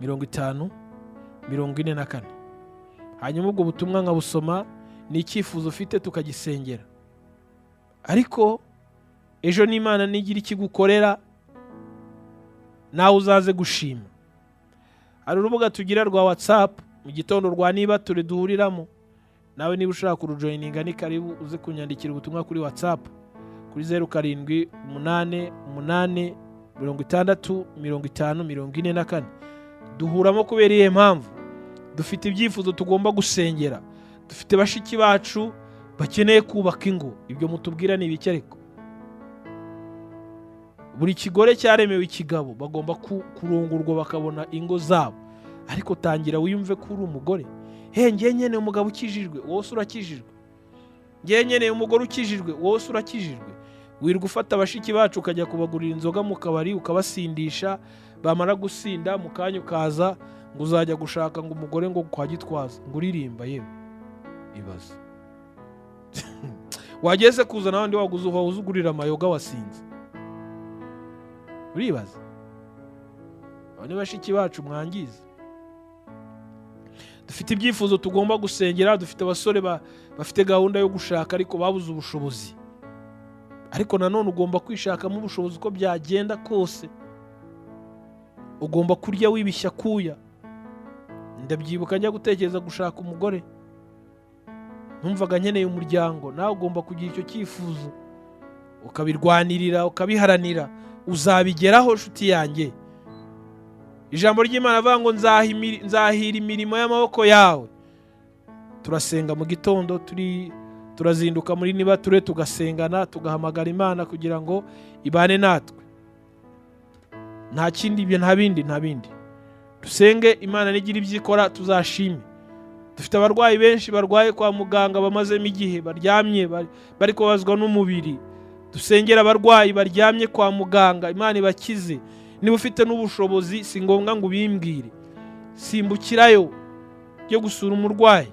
50 44. Hanyuma ubwo butumwa nkabusoma, ni icyifuzo ufite tukagisengera. Ariko ejo n'Imana nigira ikigukorera, nawe uzaze gushima. Hari urubuga tugira rwa WhatsApp mu gitondo rwa niba ture duhuriramo, nawe niba ushaka kurujoininga ni karibu, uze kunyandikira ubutumwa kuri WhatsApp kuri 0788 60 50 44. Duhuramo kubera iyihe mpamvu? Dufite ibyifuzo tugomba gusengera, dufite bashiki bacu bakeneye kubaka ingo. Ibyo mutubwira ni ibiki? Ariko buri kigore cyaremewe ikigabo, bagomba kurongorwa bakabona ingo zabo. Ariko tangira wiyumve ko uri umugore. He, ngiye nkeneye umugabo ukijijwe, wowe urakijijwe. Ngiye nkeneye umugore ukijijwe, wowe urakijijwe. Wirwa ufata bashiki bacu ukajya kubagurira inzoga mu kabari ukabasindisha, bamara gusinda mu kanya ukaza ngo uzajya gushaka ngo umugore ngo kwa Gitwaza ngo uririmba. Yewe, ibaze wageze kuza n'abandi waguze uzugurira amayoga wasinze, uribaza. Abo ni bashiki bacu mwangiza. Dufite ibyifuzo tugomba gusengera, dufite abasore bafite gahunda yo gushaka ariko babuze ubushobozi. Ariko nanone ugomba kwishakamo ubushobozi uko byagenda kose. Ugomba kurya wibishya kuya. Ndabyibuka njya gutekereza gushaka umugore, numvaga nkeneye umuryango. Nawe ugomba kugira icyo cyifuzo, ukabirwanirira, ukabiharanira, uzabigeraho nshuti yanjye. Ijambo ry'Imana avuga ngo nzahira imirimo y'amaboko yawe. Turasenga mu gitondo, turazinduka muri niba ture tugasengana, tugahamagara Imana kugira ngo ibane natwe. Nta kindi, ibyo nta bindi, nta bindi. Dusenge Imana nigira ibyo ikora tuzashime. Dufite abarwayi benshi barwaye kwa muganga, bamazemo igihe baryamye, bari kubabazwa n'umubiri. Dusengera abarwayi baryamye kwa muganga, Imana ibakize. Niba ufite n'ubushobozi, si ngombwa ngo ubimbwire, simbukirayo yo gusura umurwayi.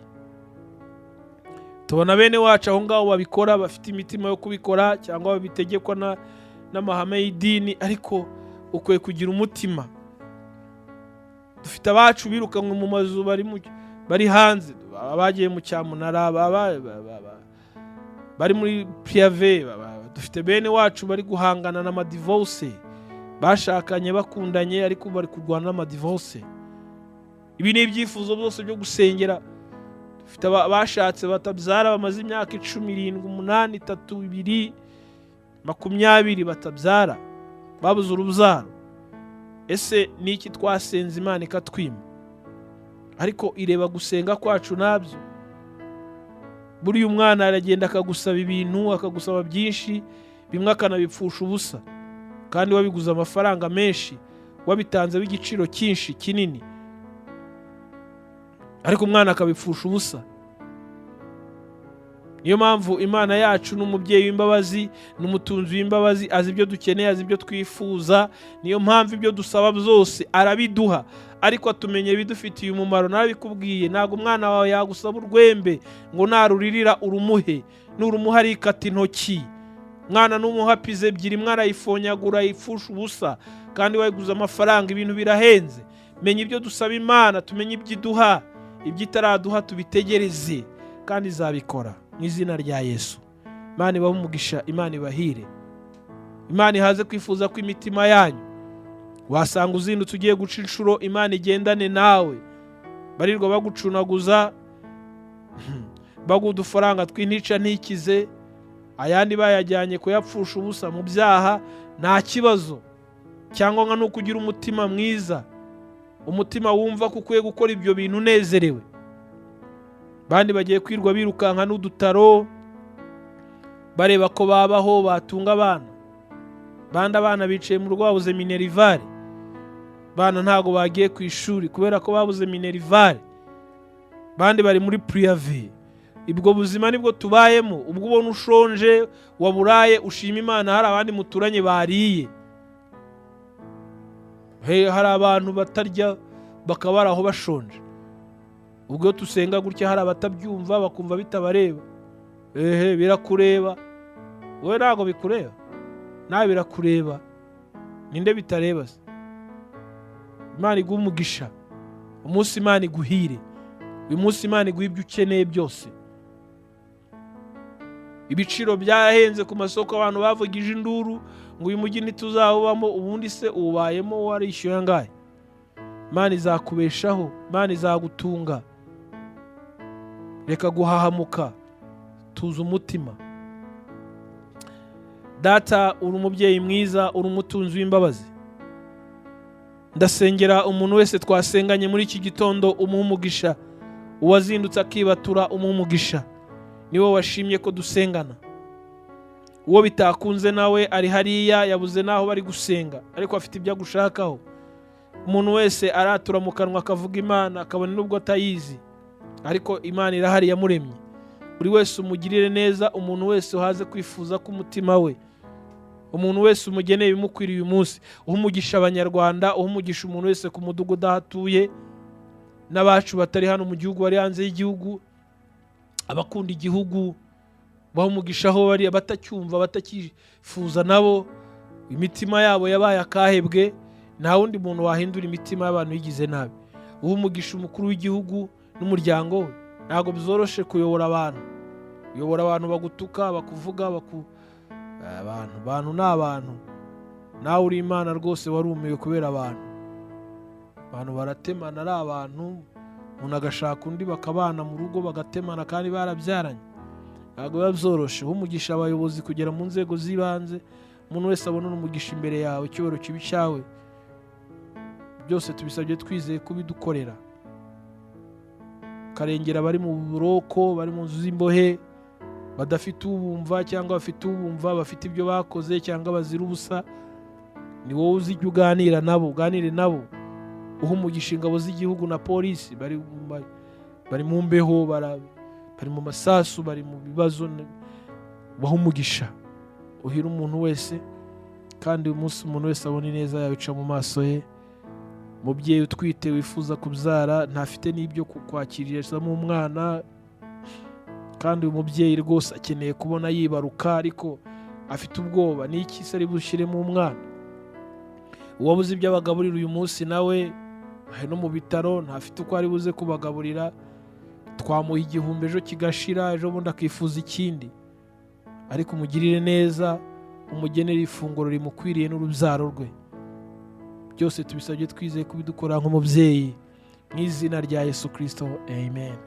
Tubona bene wacu aho ngaho babikora, bafite imitima yo kubikora cyangwa babitegekwa n'amahame y'idini, ariko ukwiye kugira umutima. Dufite abacu birukanwe mu mazu, bari hanze, bagiye mu cyamunara, bari muri privé. Dufite bene wacu bari guhangana n'amadivorce, bashakanye bakundanye ariko bari kurwana n'amadivorce. Ibi ni ibyifuzo byose byo gusengera. Dufite abashatse batabyara, bamaze imyaka 10, 7, 8, 3, 2, 20 batabyara, babuze urubyaro. Ese niki twasenze Imana ikatwima? Ariko ireba gusenga kwacu nabyo. Buriya umwana aragenda akagusaba ibintu, akagusaba byinshi, bimwe akanabipfusha ubusa, kandi wabiguze amafaranga menshi, wabitanze b'igiciro cyinshi kinini, ariko umwana akabipfusha ubusa. Niyo mpamvu Imana yacu n'umubyeyi w'imbabazi, n'umutunzi w'imbabazi, azi ibyo dukeneye, azi ibyo twifuza. Niyo mpamvu ibyo dusaba byose arabiduha, ariko atumenye ibidufitiye umumaro. Narabikubwiye, ntabwo umwana wawe yagusaba urwembe ngo naruririra urumuhe, nurumuha arikata intoki. Mwana numuha pize ebyiri, mwana ayifonyagura, ayipfusha ubusa, kandi wayiguze amafaranga. Ibintu birahenze. Menya ibyo dusaba Imana, tumenye ibyo iduha, ibyo itaraduha tubitegereze, kandi izabikora mu izina rya Yesu. Imana ibahe umugisha, Imana ibahire, Imana ihaze kwifuza kw'imitima yanyu. Wasanga uzindutse ugiye guca inshuro, Imana igendane nawe. Barirwa bagucunaguza, baguha udufaranga tw'intica ntikize, ayandi bayajyanye kuyapfusha ubusa mu byaha, nta kibazo. Cyangwa nka nuko ugira umutima mwiza, umutima wumva ko ukwiye gukora ibyo bintu unezerewe. Bandi bagiye kwirwa birukanka n'udutaro bareba ko babaho batunga abana. Bandi abana bicaye mu rugo babuze minerivare. Bana ntago bagiye ku ishuri kubera ko babuze minerivare. Bandi bari muri priave. Ibwo buzima nibwo tubayemo. Ubwo ubona ushonje waburaye, ushima Imana hari abandi muturanye bariye. Hari abantu batarya bakaba bari aho bashonje. Ubwo tusenga gutya hari abatabyumva bakumva bitabareba. Ehe, birakureba. Wowe ntago bikureba, nawe birakureba. Ninde bitareba se? Imana iguhe umugisha. Umunsi Imana iguhire. Uyu munsi Imana iguhe ibyo ukeneye byose. Ibiciro byahenze ku masoko, abantu bavugije induru ngo uyu mujyi ntituzawubamo. Ubundi se ubayemo warishyuye angahe? Imana izakubeshaho, Imana izagutunga. Reka guhahamuka, tuza umutima. Data, uri umubyeyi mwiza, uri umutunzi w'imbabazi. Ndasengera umuntu wese twasenganye muri iki gitondo, umuhe umugisha. Uwazindutse akibatura, umuhe umugisha. Niwe washimye ko dusengana. Uwo bitakunze nawe ari hariya, yabuze naho bari gusenga, ariko afite ibyo agushakaho. Umuntu wese aratura mu kanwa akavuga Imana, akabona nubwo atayizi, ariko Imana irahari yamuremye. Buri wese umugirire neza, umuntu wese uhaze kwifuza k'umutima we. Umuntu wese umugeneye ibimukwiriye uyu munsi. Uhe umugisha Abanyarwanda, uhe umugisha umuntu wese ku mudugudu aho atuye, n'abacu batari hano mu gihugu bari hanze y'igihugu, abakunda igihugu bahe umugisha aho bari, abatacyumva batakifuza nabo imitima yabo yabaye akahebwe. Nta wundi muntu wahindura imitima y'abantu yigize nabi. Uhe umugisha umukuru w'igihugu n'umuryango we. Ntabwo bizoroshe kuyobora abantu. Uyobora abantu bagutuka, bakuvuga, abantu ni abantu. Nawe uri Imana rwose warumiwe kubera abantu. Abantu baratemana ari abantu, umuntu agashaka undi bakabana mu rugo bagatemana kandi barabyaranye. Ntabwo biba byoroshe. Uhe umugisha abayobozi kugera mu nzego z'ibanze, umuntu wese abona umugisha imbere yawe, icyubahiro kibi cyawe. Byose tubisabye twizeye kubidukorera. Karengera bari mu buroko, bari mu nzu z'imbohe, badafite ubumva cyangwa bafite ubumva, bafite ibyo bakoze cyangwa bazira ubusa. Ni wowe uzi ujya uganira nabo, uganire nabo. Uhe umugisha ingabo z'igihugu na polisi bari mu mbeho, bari mu masasu, bari mu bibazo. Ubahe umugisha. Uhire umuntu wese, kandi uyu munsi umuntu wese abona ineza yawe ica mu maso ye. Mubyeyi utwite wifuza kubyara ntafite n'ibyo kukwakirizamo umwana, kandi uyu mubyeyi rwose akeneye kubona yibaruka, ariko afite ubwoba n'iki se ari bushyiremo umwana. Uwabuze ibyo abagaburira uyu munsi nawe ari no mu bitaro, ntafite uko ari buze kubagaburira. Twamuha igihumbi ejo kigashira, ejo bundi akifuza ikindi. Ariko umugirire neza, umugenere ifunguro rimukwiriye n'urubyaro rwe. Byose tubisabye twizeye kubidukora nk'umubyeyi. Mu izina rya Yesu Kristo, amen.